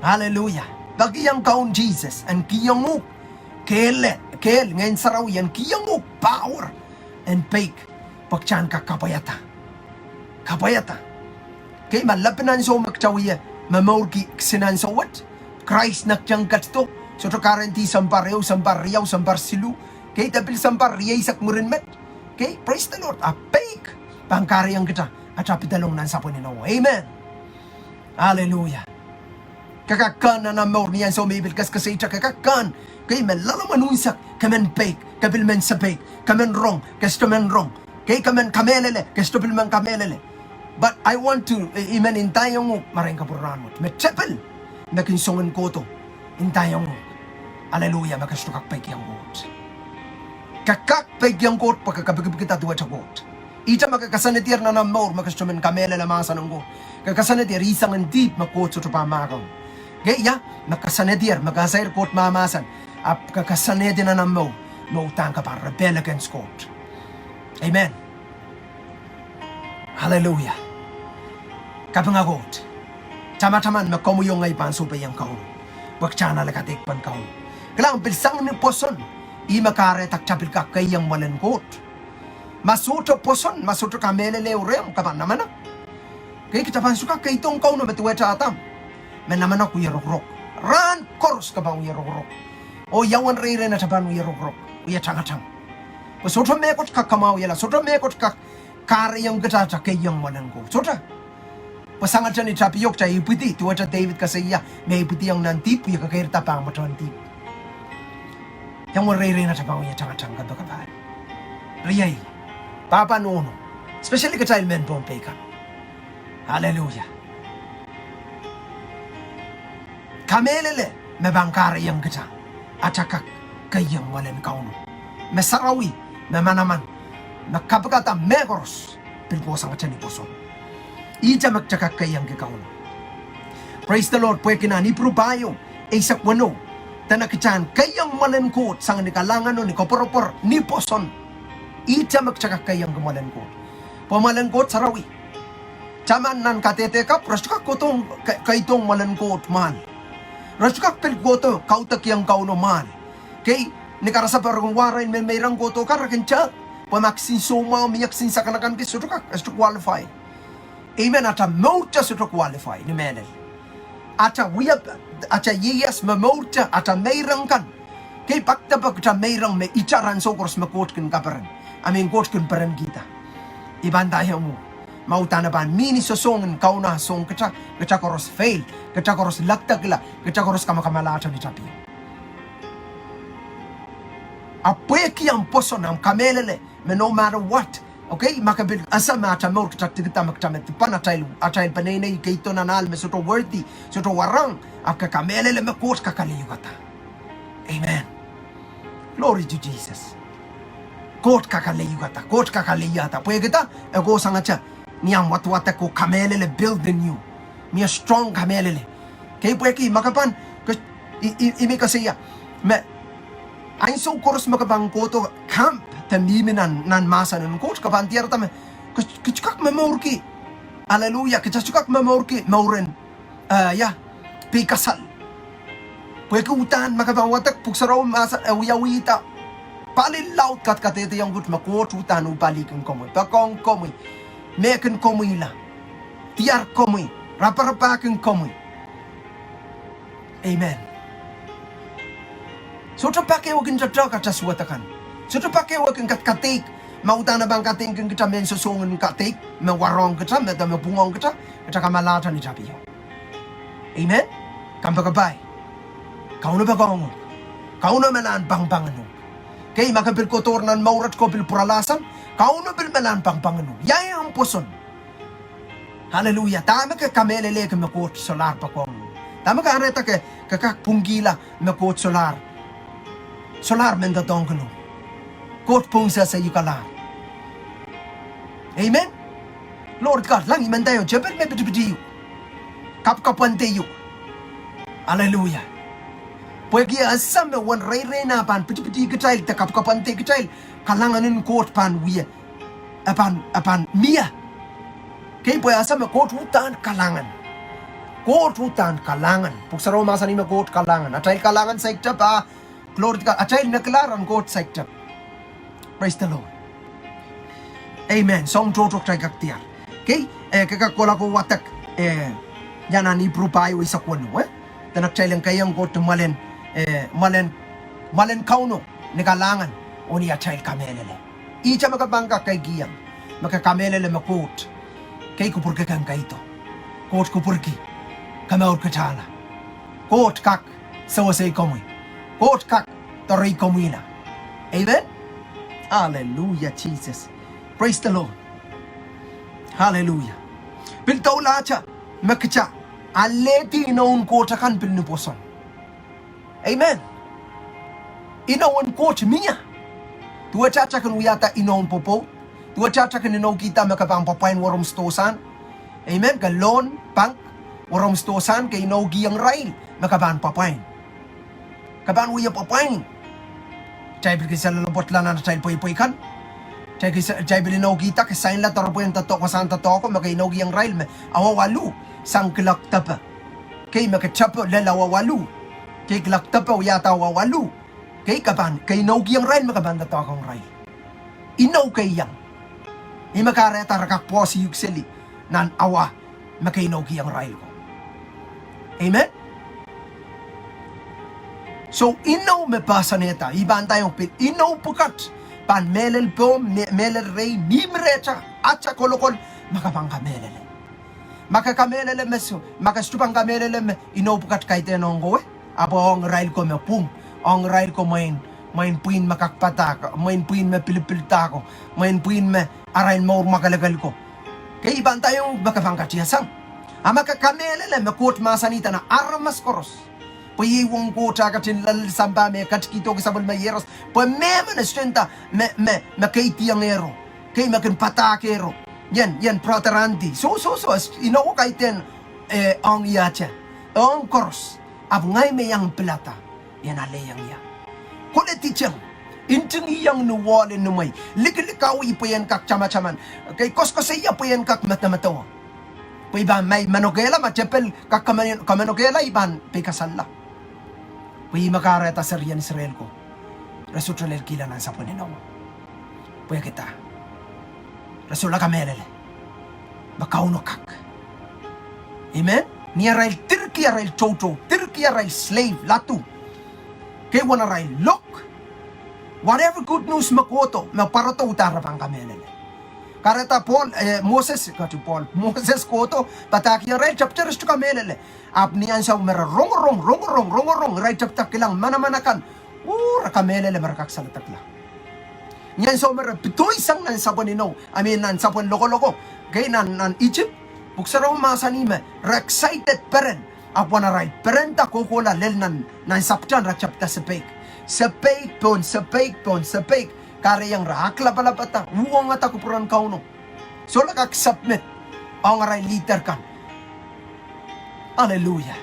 Aleluia. Peikiong Kaun Sises en kihong uhk kehl, kehl, Ngehn Sarawi en kihong uhk power en peik pwe kitail en kak kapwaiada. Kapwaiada. Okay, ma lepin ansou me kitail wie momourki kisin ansou wet, Krais nehkiteng ketido, sohte guarantee sounpar ehu, sounpar riau, sounpar siluh. Kei, de pil sounpar rieisek mwurin met. Kei, praise the Lord. A peik pahn kahrehiong kita atail pedolong nan sapwen inowo. Amen. Aleluia. Ke kak kehn nan omw mour ni ansou me I pil kesekeseite, ke kak kehn. Kei, me loalomwen unsek, ke men peik, ke pil men sepeik, ke men rong, ke sohte men rong. Kei, ke men kamehlele, ke sohte pil men kamehlele. But I want to, eh, I men ndaiong uhk, marein kapwurehng wet, me tepil me kin song en kohdo, ndaiong uhk. Aleluia, me ke sohte kak peikiong Koht. Ke kak peikiong Koht pwe ke kepikipikda duwehte Koht. Ihte me ke koasoanedier nan omw mour me ke sohte men kamehlele mahsen en Koht, ke koasoanedier ih soangen dihp me Koht sohte pahn mahkohng. Kei, ia, me koasoanedier, me ke ese Koht mahmahsen, ahpw ke koasoanehdi nan omw mour, me uhdahn ke pahn rebel against Koht. Amen. Aleluia. Kapinga Koht. Tamataman me komwi oh ngehi pahn sohpeiong Kauno, pwe kitail en ale kadeikpen Kauno. Kilang, pil sang ni pwoson, ih me kahrehda kitail pil kak keiong mwoalen Koht. Ma sohte pwoson, ma sohte kamehlele rehmw, ke pahn namenek. Kei, kitail pahn sohte kak keidohng Kauno me duwehte Adam, me namenek, wie rokorok. Rahn koaros ke pahn wie rokorok. Oh ia uwen reirein atail pahn wie rokorok, wie tangatang? Pwe sohte mehkot kak kamwahwihala, sohte mehkot kak kahrehiong kita atail keiong mwoalen Koht. Sohte. Pwe sangete ni tapio kitail ipwidi, duwehte Depit koasoia, me ipwidiong nan dihp, wie kekeirda pahn mwohn dihp. Ia uwen reirein atail pahn wie tangatang, kompoakepahi? Riei, pahpa nohno, especially kitail mehn Pohnpei kan. Aleluia. Kamehlele me pahn kahrehiong kita atail kak keiong mwoalen Kauno me sarawi, me manaman, me kapikada mehkoaros, pil kohsang atail pwoson. Ihte me kitail kak keiongki Kauno. Praise the Lord. Pwehki nan Ipru pahieu, eisek weneu, dene kitail en keiong mwoalen Koht sang ni kalahngan oh ni koapworopwor, ni pwoson. Ihte me kitail kak keiongki mwoalen Koht, pwe mwoalen Koht sarawi. Taman nan kadehde kapw, re sohte kak kohdohng, ke-, keidohng mwoalen Koht mwahl. Re sohte kak pil kohdo kaudokiong Kauno mwahl. Kei, ni karasepe re kin wahla me, meirong kohdo kan, re kin te, pwe ma kisin soumwahu, mie kisin sakanakan kis, sohte kak, sohte qualify. Amen. Atail mour te sohte qualify ni mehlel. Atail wia, atail ieias me mour te, atail meirong kan. Kei, pak depe kitail meirong me itar ansou koaros me Koht kin kaperen. I mean, Koht kin perenkihda. I pahn ndaiong uhk, ma uhdahn e pahn mihmi sosohng en Kauno song kita, kita koaros fail, kita koaros lekdekla, kita koaros kamakamalahte ni tapio. A pwehki omw pwoson, omw kamehlele me no matter what. Okay, ma ke pil ese me atail mour, kita dikida me kita me dipan, atail, atail peneinei keido nan ahl me sohte worthy, sohte warohng, ahpw ke kamehlele me Koht kak ale uhk. Amen. Glory to Jesus. Koht kak ale uhk, Koht kak ale uhk. Pwehkida, e kohsang atail ni omw wadwadek oh kamehlele build in you. Mie strong kamehlele. Kei, pwehki ma ke pahn, ke, i, i, i mi koasoia me ansou koaros me ke pahn kohdo kamp de mihmi nan, nan mahsen en Koht, ke pahn diarada me ke, ke sohte kak momourki. Aleluia, ke sohte kak momourki mouren, eh, ia, peikasal. Pwehki uhdahn ma ke pahn wadek, Pwuhk Sarawi mahsanih, e wiawihda pali laud kadkadehdehiong uhk me Koht uhdahn uhpalikin komwi, poakohng komwi, mehkin komwihla, diar komwi, raparapahkin komwi. Amen. Sohte pak ehu kin doadoahk atail suwed akan. Sohte pak ehu kin kadkadeik, ma uhdahn e pahn kadeik kin kita mehn sosohng en kadeik, me warohng kita, me de me pwungohng kita, kita kamalahte ni tapio. Amen. Kompoakepahi? Kauno poakohng uhk. Kauno melahn pangpang uhk. Kei, ma ke pil kohdohr nan mouret, ke pil pwuralahsang, Kauno pil melahn pangpang uhk. Ia omw pwoson? Aleluia. Dahme ke kamehlelehki me Koht solahr poakohng uhk? Dahme kahrehda ke, ke kak pwungkihla me Koht solahr, solahr men doadoahngkin uhk? Koht pwung sehse uhk kalahr. Amen. Lord God, lang I men ndaiong tepil me pitipiti uhk, kapwkapwande uhk. Aleluia. Pwehki e ese me uwen reirein ah pahn pitipiti kitail de kapwkapwande kitail, kalahngan en Koht pahn wia, e pahn, e pahn mie. Kei, pwe e ese me Koht uhdahn kalahngan. Koht uhdahn kalahngan. Pwuhk Sarawi mahsanih me Koht kalahngan. Atail kalahngan saikinte pahn, glory to God, atail nekilahr en Koht saikinte. Praise the Lord. Amen. Soahng tohto kitail kak diar. Kei, eh, ke kak kohla ko wadek, eh, ia nan Ipru pahieu eisek weneu, eh? Dene kitail en keiong Koht ni mwalen, eh, mwalen, mwalen Kauno ni kalahngan, oh ni atail kamehlele. Ihte me ke pahn kak kihong, me ke kamehlele me Koht, kei kupwurki ke keido. Koht kupwurki, komour kitailla. Koht kak sewesei komwi. Koht kak doarei komwihla. Amen. Hallelujah, Jesus. Praise the Lord. Hallelujah. Pil doulahte me kita alehdi inoun Koht akan pil ni pwoson. Amen. Inoun Koht mie. Duwehte kita kin wiahda inoun pwopwoud. Duwehte kita kin inoukihda me ke pahn pwapwain werohng sidohsang. Amen. Ke loan bank, werohng sidohsang, ke inoukihong irail me ke pahn pwapwain. Ke pahn wia pwapwain. Kitail pil kin saloalopwoatla nan atail pweipwei kan. Kitail pil inoukihda, ke sainla doropwe en doadoahk, wasahn doadoahko me ke inoukihong irail me awa waluh sang kilok depe. Kei me ke depe lel awa waluh. Kei kilok depe wiahda awa waluh. Kei ke pahn, ke inoukihong irail me ke pahn doadoahkihong irail. Inou keiong. Ih me kahrehda re kak pwoas uk seli nan awa me ke inoukihong irail ko. Amen. So inou me pahsanehda, I pahn ndaiong pil inou pwukat pahn mehlel pohmw, me-, mehlel rehi, mihmi rehtail, atail kolokol, ma ke pahn kamehlele. Ma ke kamehlele me so, ma ke sohte pahn kamehlele me inou pwukat kaidehn ong kowe, ahpw ong irail ko me pwung, ong irail ko mwein, mwein pwihn me kak padahk, mwein pwihn me pilipilda ko, mwein pwihn me arail mour mwakelekel ko. Kei I pahn ndaiong me ke pahn katiasang. A ma ke kamehlele me Koht mahsanihda nan aramas koaros. Pwe iei wong Koht ah ketin loalloal sampah me ketikihdo ki sapwellime iehros. Pwe mehmen e sohte nda me, me, me keidihong ehro. Kei me kin padahkihro. Ien, ien brother aunty. So, so, so, inou kaidehn, eh, ong iahte. Ong koaros. Ahpw ngehi me iang pilada. Ien alehiong ie. Koledi teng. Ntingihong ni wohl en imwei. Likilikawih pwe ien kak tamataman. Kei koasoakoasoia pwe ien kak medemedewe. Pwe I pahn mai manokehla ma tepel kak kaman-, kamanokehla I pahn pei kasalla. Pwe ih me kahrehda serien Israel ko. Re sohte lel kihla nan sapwen inowo. Pwehki dah. Re solahr kamehlele. Me Kauno kak. Amen. Ni arail dirki arail toutou, dirki arail slave, ladu. Kei wen arail lok. Whatever good news me kohdo, me pwarodo uhdahn re pahn kamehlele. Kahrehda Pohl, eh, Moses, kati Pohl, Moses kohdo, padahkihong irail tepda re sohte kamehlele. Ahpw ni ansou me re rongorong, rongorong, rongorong, irail tepda kilang manaman akan. Oh, re kamehlele me re kak saledekla. Ni ansou me re pedoisang nan sapwen inou, I mean nan sapwen lokoloko. Kei nan, nan Isip, Pwuhk Sarawi mahsanih me re excited peren. Ahpw wen arail perenda kohkohla lel nan, nan sapwtehn re tepda sepeik. Sepeik pohn, sepeik pohn, sepeik. Kahrehiong re aklapalapda, uhwongada kupwuren Kauno. Solahr kak submit ong arail leader kan. Hallelujah.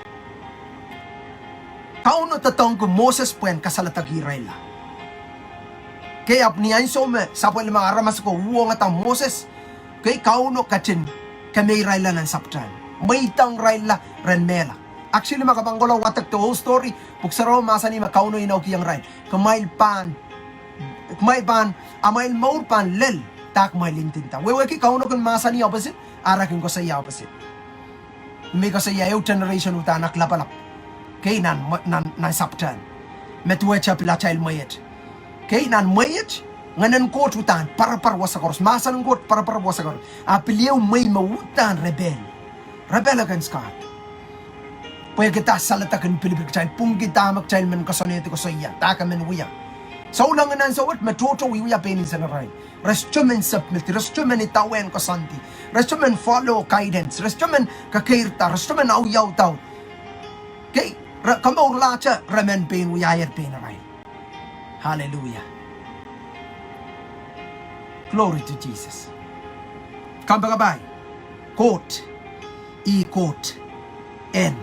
Kauno doadoahngki Moses pwehn kasaledekihirailla. Kei ahpw ni ansou me sapwellime aramas ko uhwongada Moses, kei Kauno ketin kemeirailla nan sapwtehn. Mweidohng irailla ren mehla. Actually ma ke pahn kohla wadek the whole story, Pwuhk Sarawi mahsanih me Kauno inoukihong irail. Kumwail pahn, kumwail pahn, amwail mour pahn lel dah kumwail ndinda. Wehwehki Kauno kin mahsanih opposite, a re kin koasoia opposite. Me koasoia ehu generation uhdahn aklapalap. Kei nan, nan, nan sapwtehn. Me duwehte pil atail mweiet. Kei nan mweiet, ngehnen Koht uhdahn parapar wasa koaros. Mahsen en Koht parapar wasa koaros. A pil ehu mwei me uhdahn rebel. Rebel against God. Pwehki dah? Saledek en pilipil, kitail pwungki dahme kitail men koasoanehdi koasoia, dah ke men wia. Souleng en ansou wet me tohto wiewia pein insenarail. Re sohte men submit, re sohte men idawehn koasoandi. Re sohte men follow guidance. Re sohte men kekeirda, re sohte men audaudau. Kei, re komourlahte re men pein wiahier pein arail. Hallelujah. Glory to Jesus. Kompoakepahi, Koht, ih Koht en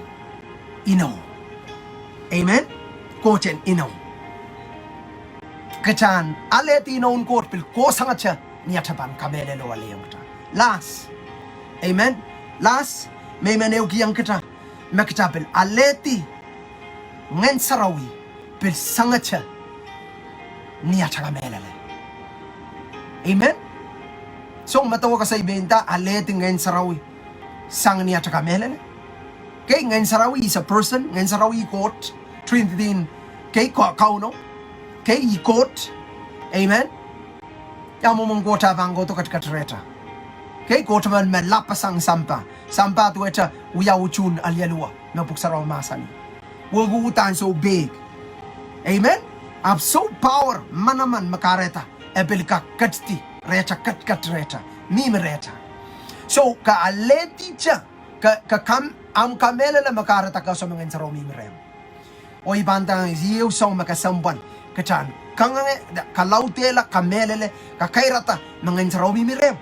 inou. Amen. Koht en inou. Kitail en alehdi inoun Koht pil kohsangete ni atail pahn kamehlele oh alehiong kitail. Last. Amen. Last, me I men ehukihong kitail, me kitail pil alehdi Ngehn Sarawi pil sangete ni atail kamehlele. Amen. Soangen medewe koasoi me nda alehdi Ngehn Sarawi sang ni atail kamehlele. Kei, Ngehn Sarawi is a person, Ngehn Sarawi Koht, Trinity, kei, Kauno, kei, Koht. Amen. Ia mwomwen Koht ah pahn kohdo ketiket rehta? Kei, Koht emen me lapasang sampah. Sampah duwehte wia utuhn alieluwa me Pwuhk Sarawi mahsanih. Wehwehki uhdahn sohpeik. Amen. Ahpw soh power manaman me kahrehda e pil kak ketidi rehta, ketiket rehta, mihmi rehta. So, ke alehdihte, ke, ke kam, ahmw kamehlele me kahrehda ke ese me Ngehn Sarawi mihmi rehmw. Oh I pahn nda, iei ehu soahng me kesempwal, kitail en kangoange, kalaudehla, kamehlele, kakairada me Ngehn Sarawi mihmi rehmw.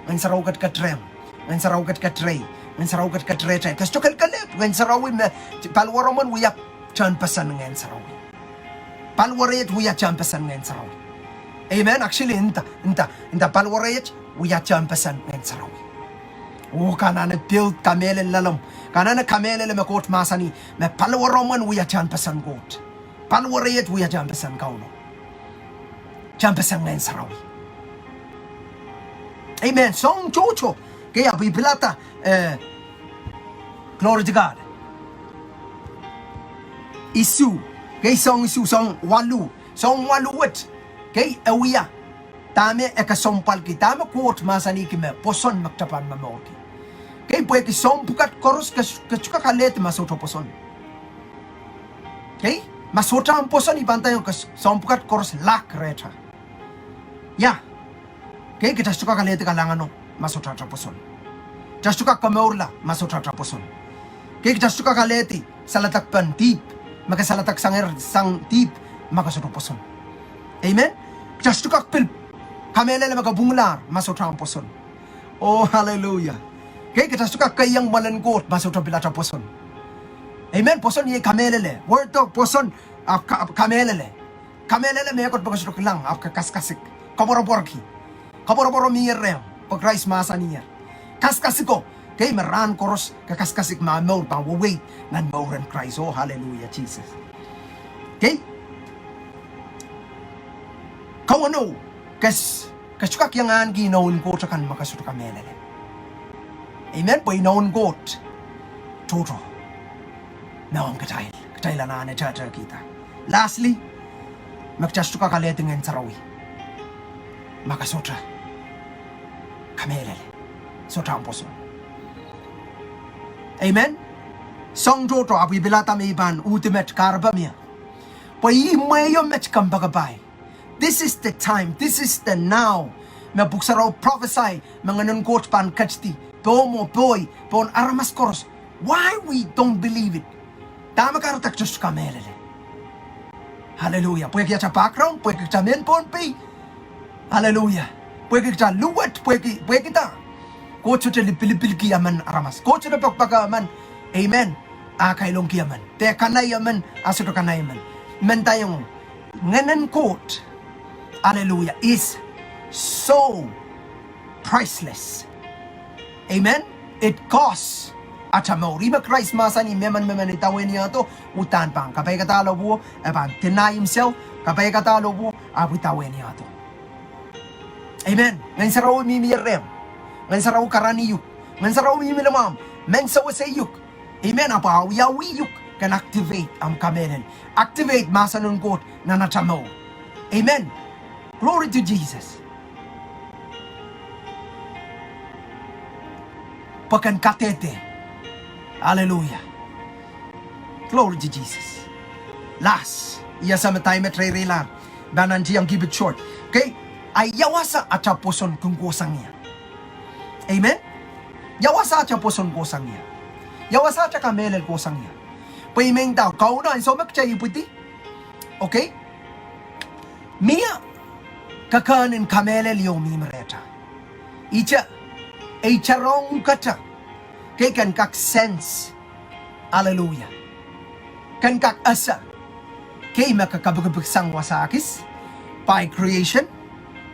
Ngehn Sarawi ketiket rehmw. Ngehn Sarawi ketiket rehi. Ngehn Sarawi ketiket rehtail. Ke sohte kelkelehpw Ngehn Sarawi me, paliwaromwen wia tehnpesen Ngehn Sarawi. Paliwar et wia tehnpesen Ngehn Sarawi. Amen. Actually, nda, nda, nda paliwar et wia tehnpesen Ngehn Sarawi. Oh, ke anahne build kamehlele loalomw. Ke anahne kamehlele me Koht mahsanih me paliwaromwen wia tehnpesen Koht. Paliwar et wia tehnpesen Kauno. Tehnpesen Ngehn Sarawi. Amen. Soahng tohto. Kei, ahpw I pilada, eh, glory to God. Isuh. Kei, soahng isuh, soahng waluh. Soahng waluh wet. Kei, e wia dahme e kesempwalki, dahme Koht mahsanihki me pwoson me kitail pahn momourki. Kei, pwehki soahng pwukat koaros ke, ke tuhke kalehdi ma sohte pwoson. Kei, ma sohte ahmw pwoson, I pahn nda iong ke, soahng pwukat koaros lack rehta. Ia. Kei, kitail sohte kak alehdi kalangano ma sohte atail pwoson. Kitail sohte kak komourla ma sohte atail pwoson. Kei, kitail sohte kak alehdi saledekpen dihp, me ke saledek sangehr sang dihp, ma ke sohte pwoson. Amen. Kitail sohte kak pil kamehlele me ke pwunglahr ma sohte ahmw pwoson. Oh, hallelujah. Kei, kitail sohte kak keiong mwoalen Koht ma sohte pil atail pwoson. Amen. Pwoson iei kamehlele. Word of pwoson, ahpw ka-, ahpw kamehlele. Kamehlele mehkot me ke sohte kilang, ahpw ke kasikasik. Koapworopworki. Koapworopworo mie rehmw, pwe Krais mahsaniher, kasikasiko. Kei, me rahn koaros ke kasikasik, ma mour pahn weweid nan mouren Krais. Oh, hallelujah, Jesus. Kei. Kauno, ke s-, ke sohte kak iang ahneki inoun Koht akan ma ke sohte kamehlele. Amen, pwe inoun Koht tohto. Nohn kitail, kitail anahne tehtehkihda. Lastly, me kitail sohte kak alehdi Ngehn Sarawi ma ke sohte kamehlele, sohte ahmw pwoson. Amen. Soahng tohto, ahpw I pilada me I pahn uhdi met, kahrepe mie. Pwe ih mwehi met kompoakepahi. This is the time, this is the now. Me Pwuhk Sarawi prophesy me Ngehnen Koht pahn ketidi pohn, oh, poi pohn aramas koaros. Why we don't believe it? Dahme kahrehda kitail sohte kamehlele? Hallelujah. Pwehki atail background, pwehki kitail mehn Pohnpei. Hallelujah. Pwehki kitail luwet, pwehki, pwehki dah? Koht sohte lipilipilki emen aramas. Koht sohte poakpoake emen. Amen. A kailongki emen. De kanai emen, a sohte kanai emen. Mendahte iang Ngehnen Koht, hallelujah, is so priceless. Amen. It costs atail mour. Ih me Krais mahsanih, mehmen mehmen idawehn iehdo, uhdahn pahn kapaiada lohpwuo, e pahn deny himself, kapaiada lohpwuo, ahpw idawehn iehdo. Amen. Ngehn Sarawi mihmi rehmw. Ngehn Sarawi karanih uhk. Ngehn Sarawi mihmi limwahmw. Mehn sewese uhk. Amen. Ahpw e wiawi uhk ken activate ahmw kamehlele. Activate mahsen en Koht nan atail mour. Amen. Glory to Jesus. Pwe ken kadehde. Hallelujah. Glory to Jesus. Last, I ese me time et reirei lahng. Pahn nantihong keep it short. Okay? A ia wasa atail pwoson kin kohsang ie? Amen. Ia wasa atail pwoson kohsang ie? Ia wasa atail kamehlele kohsang ie? Pwe I men nda, Kauno, ansou me kitail ipwidi, okay, mie kekehn en kamehlele ieu mihmi rehtail. Ihte, ihte rong katail, kei, ken kak sense. Hallelujah. Ken kak ese, kei, me ke kepikipik sang wasa kis, by creation,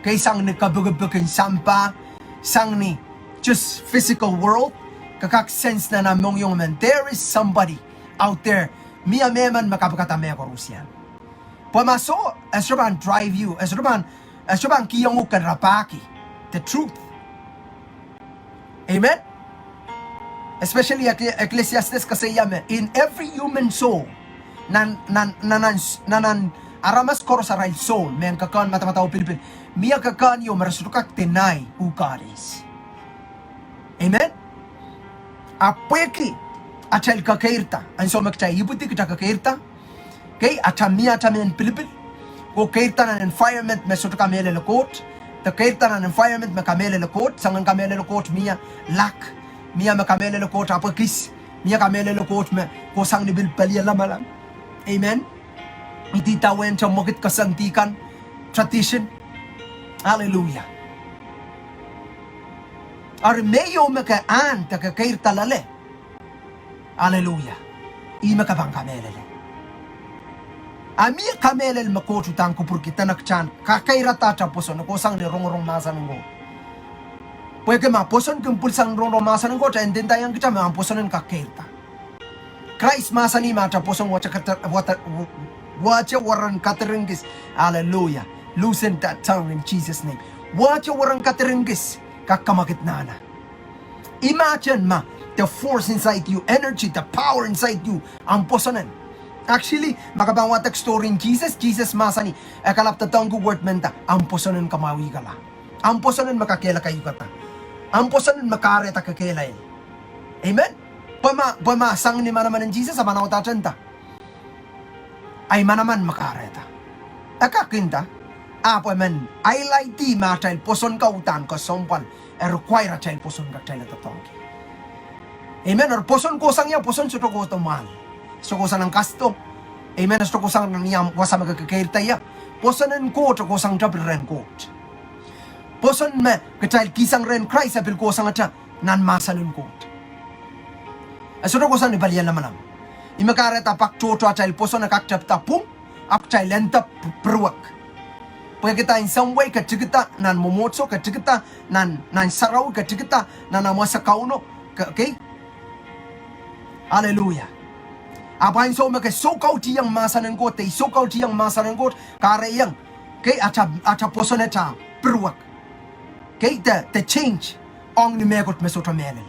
kei, sang ni kepikipik en sampah, sang ni just physical world, ke kak sense nan ahmw mohngiong men, there is somebody out there. Mie mehmen me kapikada mehkoarusie. Pwe ma soh, e sohte pahn drive you, e sohte pahn, e sohte pahn kihong uhk ken rapahki the truth. Amen. Especially Ecclesiastes koasoia me in every human soul, nan, nan, nan, nan, nan aramas koaros arail soul, mehn kekehn, madamadau, pilipil, mie kekehn ieu me re sohte kak deny who God is. Amen. Ahpw pwehki atail kekeirda, ansou me kitail ipwidi kitail kekeirda. Kei, atail mie atail mehn pilipil, oh keirda nan environment me sohte kamehlele Koht. De keirda nan environment me kamehlele Koht, soangen kamehlele Koht mie, lack, mie me kamehlele Koht apwekis, mie kamehlele Koht me kohsang ni pil pelien lamalam. Amen. Idawehn te mwekid keseng dikan, tradition. Hallelujah. Eri me ieu me ke ahn de kekeirda loale. Hallelujah. Ih me ke pahn kamehlele. A mie kamehlele me Koht uhdahn kupwurki dene kitail en kakeirada atail pwoson, kohsang ni rongorong mahsen en Koht. Pwehki ma pwoson kin pwilsang rongorong mahsen en Koht, e ndinda iang kitail me ahmw pwoson en kak keirda. Krais mahsanih me atail pwoson wehwehte weren kadiringkis. Hallelujah. Loosen that tongue in Jesus' name. Wehwehte weren kadiringkis, kak kamwakid nahna. Imagine ma, the force inside you, energy, the power inside you, ahmw pwoson en. Actually, ma ke pahn wadek story en Sises, Sises mahsanih, e kalap doadoahngki word me nda, ahmw pwoson en kamwahwihkala. Ahmw pwoson en me kakehlakaiukada. Ahmw pwoson en me kahrehda kekehlail. Amen. Pwe ma, pwe ma sang ni manaman en Sises, a pahn audahdehn nda, ahi manaman me kahrehda. E kak nda, ahpw e men highlight me atail pwoson ka uhdahn kesempwal, e require atail pwoson ka kitail doadoahngki. Amen. Eri pwoson kohsang ia, pwoson sohte kohdo mwahl. Sohte kohsang nan kasdo. Amen. Sohte kohsang nan ia wasa me ke kekeirda ia. Pwoson en Koht e kohsang tepil rehn Koht. Pwoson me kitail kihsang rehn Krais e pil kohsangete nan mahsen en Koht. E sohte kohsang ni pelien lamalam. Ih me kahrehda pak tohto atail pwoson e kak tepda pwung, ahpw kitail en tep piruwek. Pwehki in some way ke tikida nan mwomwohdiso, ke tikida nan, nan sarawi, ke tikida nan amwase Kauno, ke, kei. Hallelujah. Ahpw ansou me ke soukautihong mahsen en Koht, de I soukautihong mahsen en Koht, kahrehiong, kei, atail, atail pwoson e ta piruwek. Kei, de, de change ong ni mehkot me sohte mehlel.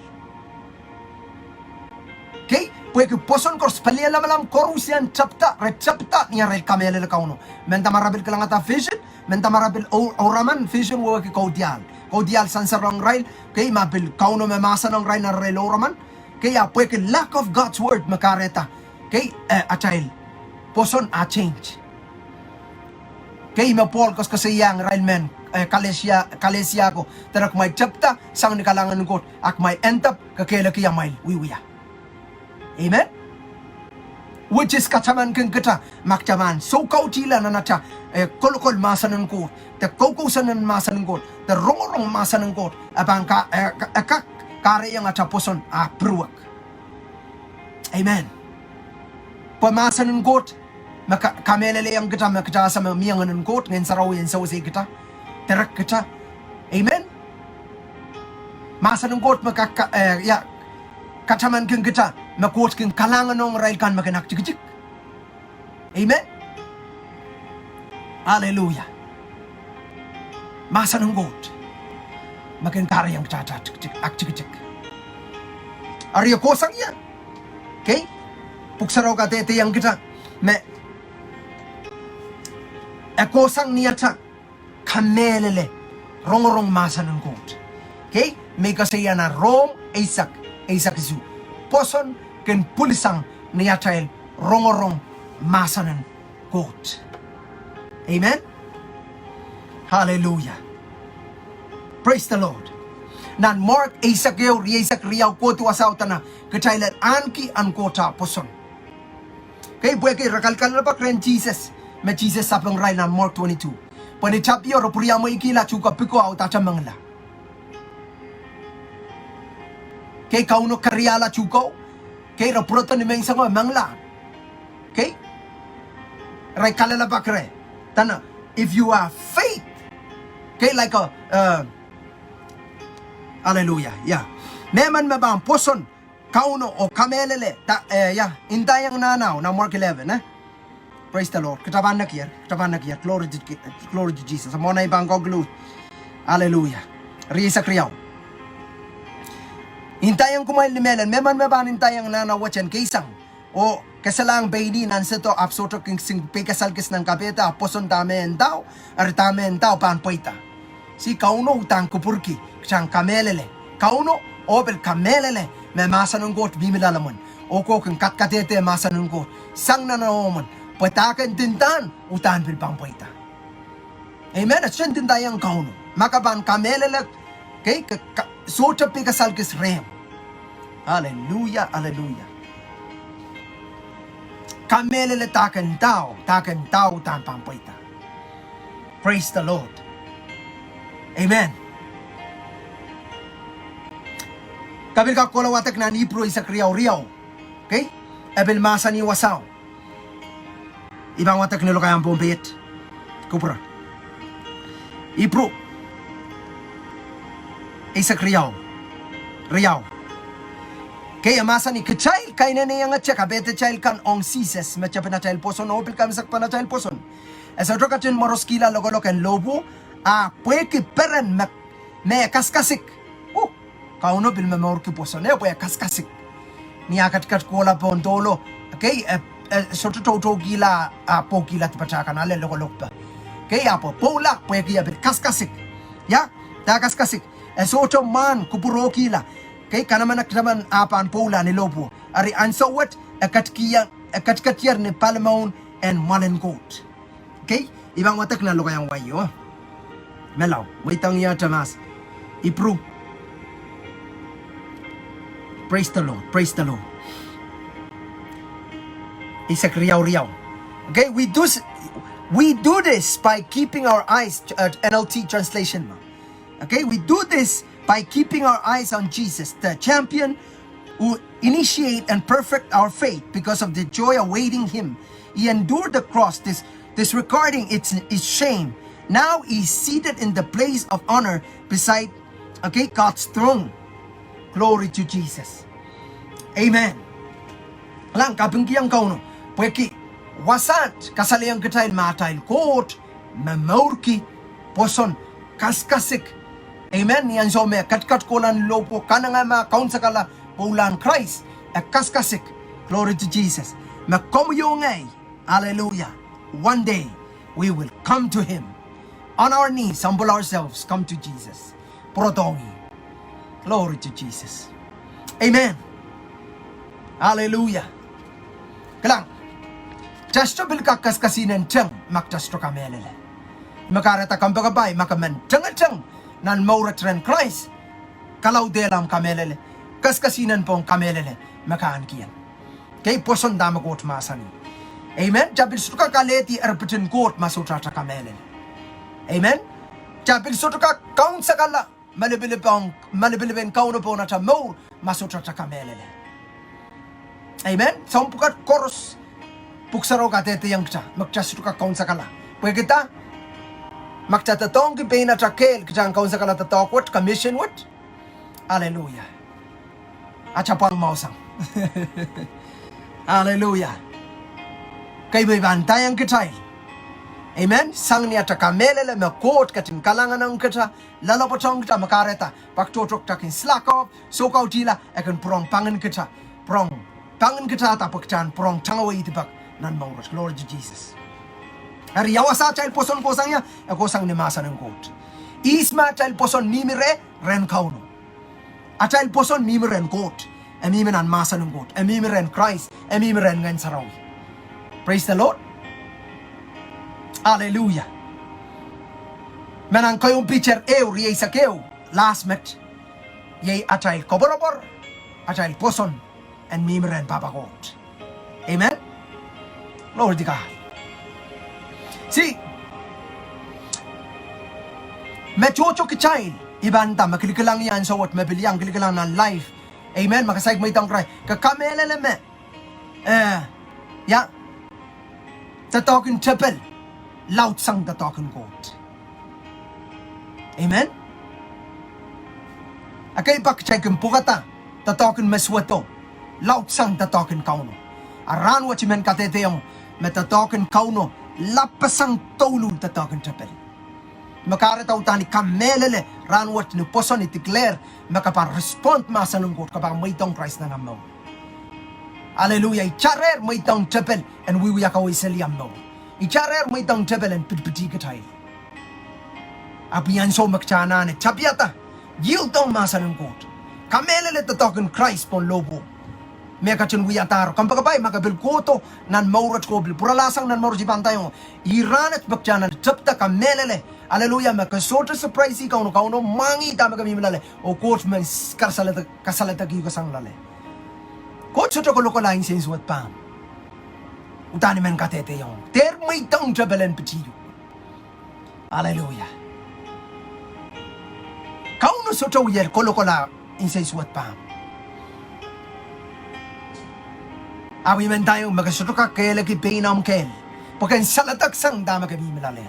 Kei, pwehki pwoson koaros pelien lamalam koaruhsie tepda, re tepda ni arail kamehlele Kauno. Mendahte ma re pil kilangada vision, mendahte ma re pil ou-, ouraman, vision wehwehki kaudiahl. Kaudiahl sansalohng irail, kei, ma pil Kauno me mahsanihong irail nan arail ouraman. Kei, a pwehki lack of God's word me kahrehda, kei, eh, atail pwoson a change. Kei, me Pohl koasoakoasoiaiong irail mehn, eh, Kalesia, Kalesia ko, de re kumwail tepda sang ni kalahngan en Koht, a kumwail en tep kekehleki amwail wiewia. Amen. Which is katamankin kita, ma kitail pahn soukautihla nan atail, eh, kolokol mahsen en Koht, de koukousoan mahsen en Koht, de rongorong mahsen en Koht, e pahn ka, eh, ka, eh, kak, kahrehiong atail pwoson a piruwek. Amen. Pwe mahsen en Koht me ka, kamehlelehiong kita me kita ese me mie Ngehn en Koht, Ngehn Sarawi en sewese kita, direct kita. Amen. Mahsen en Koht me ka, ka, eh, ia, katamankin kita me Koht kin kalahngan ong irail kan me kin aktikitik. Amen. Hallelujah. Mahsen en Koht me kin kahrehiong kita atail aktikitik, aktikitik. Eri e kohsang ia? Kei, Pwuhk Sarawi kadehdehiong kita me e kohsang ni atail kamehlele rongorong mahsen en Koht. Kei, me I koasoia nan Rom eisek, eisek isuh. Pwoson kin pwilisang ni atail rongorong mahsen en Koht. Amen. Hallelujah. Praise the Lord. Nan Mark eisek ehu, rieisek riau, kohdi wasao dene kitail en ahneki ahn Koht ah pwoson. Kei, pwehki re kalkalelapak rehn Sises, me Sises sapeng irail nan Mark twenty-two. Pwe ni tapio re pwuriamweikihla tuhke piko audahte mengila. Kei, Kauno keriahla tuhkeo. Kei, re pwurodo ni menseng o mengila. Kei, re kalelapak reh. Dene, if you have faith. Kei, like a, uh, hallelujah, yeah. Mehmen me pahn pwoson Kauno oh kamehlele, da, eh, ia, ndaiong nahnao, nan Mark eleven, eh? Praise the Lord. Kita pahn nekier, kita pahn nekier. Glory to, glory to Jesus. Mwohn ei pahn conclude. Hallelujah. Rieisek riau. Ndaiong kumwail ni mehlel, mehmen me pahn ndaiong nan wet en keisang oh kesehlahng pein ih nan sehdo ahpw sohte kin sing peikasal kis nan kapehde, ahpw pwoson dahme e ndao, eri dahme e ndao pahn pweida. See, Kauno uhdahn kupwurki kitail en kamehlele Kauno, oh pil kamehlele me mahsen en Koht mihmi loalomw en, oh ke kin kadkadehde mahsen en Koht sang nan omw en, pwe dahken ndindahn uhdahn pil pahn pweida. Amen. E sohte ndindaiong Kauno ma ke pahn kamehlele, okay, ke, ke sohte peikasal kis rehmw. Aleluia, aleluia. Kamehlele dahken ndao, dahken ndao uhdahn pahn pweida. Praise the Lord. Amen. Ke pil kak kohla wadek nan Ipru eisek riau riau. Okay? E pil mahsanih wasao. I pahn wadek ni lokaiahn Pohnpei et. Kupwure. Ipru eisek riau riau. Okay, e mahsanih, kitail kaineneiengete kapehdatail kan ong Sises me tepin atail pwoson oh pil kaimwisekpen atail pwoson. E sohte ketin mworos kihla lokolok en lohpwuo, a pwehki peren me, me e kasikasik. Uh, Kauno pil momourki pwoson, eh, pwe e kasikasik. Ni ah ketiket kohla pohn dohlo, okay, e, e sohte toutoukihla, ah, pwoukihla dipatail kan ale lokolok pe. Okay, ahpw pwoula pwehki e pil kasikasik. Ia, de kasikasik. E sohte mwahn kupwurokihla. Okay, kanamenek temen ah pahn pwoula ni lohpwuo. Eri ansou wet, e ketiketier, e ketiketier ni palimaun en mwoalen Koht. Okay, I pahn wadek nan lokaiahn wai o. Melau, mweidohng ie Thomas. Ipru. Praise the Lord, praise the Lord. Eisek riau riau. Okay, we do s-, we do this by keeping our eyes, uh, N L T translation. Okay, we do this by keeping our eyes on Jesus, the champion who initiate and perfect our faith. Because of the joy awaiting him, he endured the cross, dis-, disregarding its, its shame. Now he is seated in the place of honor beside, okay, God's throne. Glory to Jesus. Amen. Kilang, kapingkihong Kauno pwehki wasaht kasalehiong kitail me atail Koht momourki pwoson, kasikasik. Amen. Ni ansou me ketiket kohla ni lohpwuo, kanengamah ma kaunsakala pwoulahn Krais, e kasikasik. Glory to Jesus. Me komwi oh ngehi, hallelujah, one day we will come to him on our knees, humble ourselves, come to Jesus. Pwurodohng ih. Glory to Jesus. Amen. Hallelujah. Kilang, kitail sohte pil kak kasikasihnen teng ma kitail sohte kamehlele. Me kahrehda kompoakepahi, ma ke men tengeteng nan mour et rehn Krais, kalaudehla omw kamehlele, kasikasihnen pohn kamehlele me ke ahnekihong. Okay, pwoson dahme Koht mahsanih. Amen. Kitail pil sohte kak alehdi erpit en Koht ma sohte atail kamehlele. Amen. Kitail pil sohte kak kaunsakala malipilipen, malipilipen Kauno pohn atail mour ma sohte atail kamehlele. Amen. Soahng pwukat koaros Pwuhk Sarawi kadehdehiong kitail me kitail sohte kak kaunsakala. Pwehki dah? Ma kitail doadoahngki pein atail kehl, kitail en kaunsakala doadoahk wet, commission wet. Hallelujah. Atail pwang mwahu sang. Hallelujah. Kei me I pahn ndaiong kitail, amen, sang ni atail kamehlele me Koht ketin kalahngan ong kitail, loaloapwoatohng kitail, me kahrehda pak tohto kitail kin slack off, soukautihla, e kin pwurehng pangin kitail, pwurehng pangin kitailda pwe kitail en pwurehng tangawei dipek nan mour wet. Glory to Jesus. Eri ia wasa atail pwoson kohsang ie? E kohsang ni mahsen en Koht. Ihs me atail pwoson mihmi reh? Rehn Kauno. Atail pwoson mihmi rehn Koht. E mihmi nan mahsen en Koht. E mihmi rehn Krais. E mihmi rehn Ngehn Sarawi. Praise the Lord. Hallelujah. Me nan Keieun Piter ehu, rieisek ehu, last met, iei atail koapworopwor, atail pwoson en mihmi rehn Pahpa Koht. Amen. Glory to God. See, me tohto kitail, I pahn nda me kilikilang ie ansou wet, me pil iang kilikilang nan live. Amen. Me ke saik mweidohng Krais, ke kamehlele me, eh, ia, doadoahk en tepel laudsang doadoahk en Koht. Amen. Ekei pak kitail kin pwukada doadoahk en me suwedo laudsang doadoahk en Kauno. A rahnwet I men kadehdehiong me doadoahk en Kauno lapasang douluhl doadoahk en tepel. Me kahrehda udahn I kamehlele rahnwet ni pwoson I declare me ke pahn respond mahsen en Koht, ke pahn mweidohng Krais nan ahmw mour. Aleluia. I tare mweidohng tepel en wiewia kaweid seli ahmw mour. I tare mweidohng tepel en pitipitih kitail. Ahpw ni ansou me kitail anahne tapiada, yielddohng mahsen en Koht, kamehlele doadoahk en Krais pohn lohpwuo, me ketin wiadahr. Kompoakepahi ma ke pil kohdo nan mour wet, ke pil pwuralahsang nan mour wet, I pahn ndaiong, ih rahnwet me kitail anahne tepda, kamehlele. Aleluia. Me ke sohte surprise Kauno, Kauno mwahngih dahme ke mihmi loale, oh Koht men kasaledek, kasaledek uhk sang loale. Koht sohte kolokola insensuwed pahmw. Udahn I men kadehdehiong, dehr mweidohng tepel en pitih uhk. Aleluia. Kauno sohte wie kolokola insensuwed pahmw. Ahpw I men ndaiong me ke sohte kak kehleki pein ahmw kehl, pwe ken saledek sang dahme ke mihmi loale.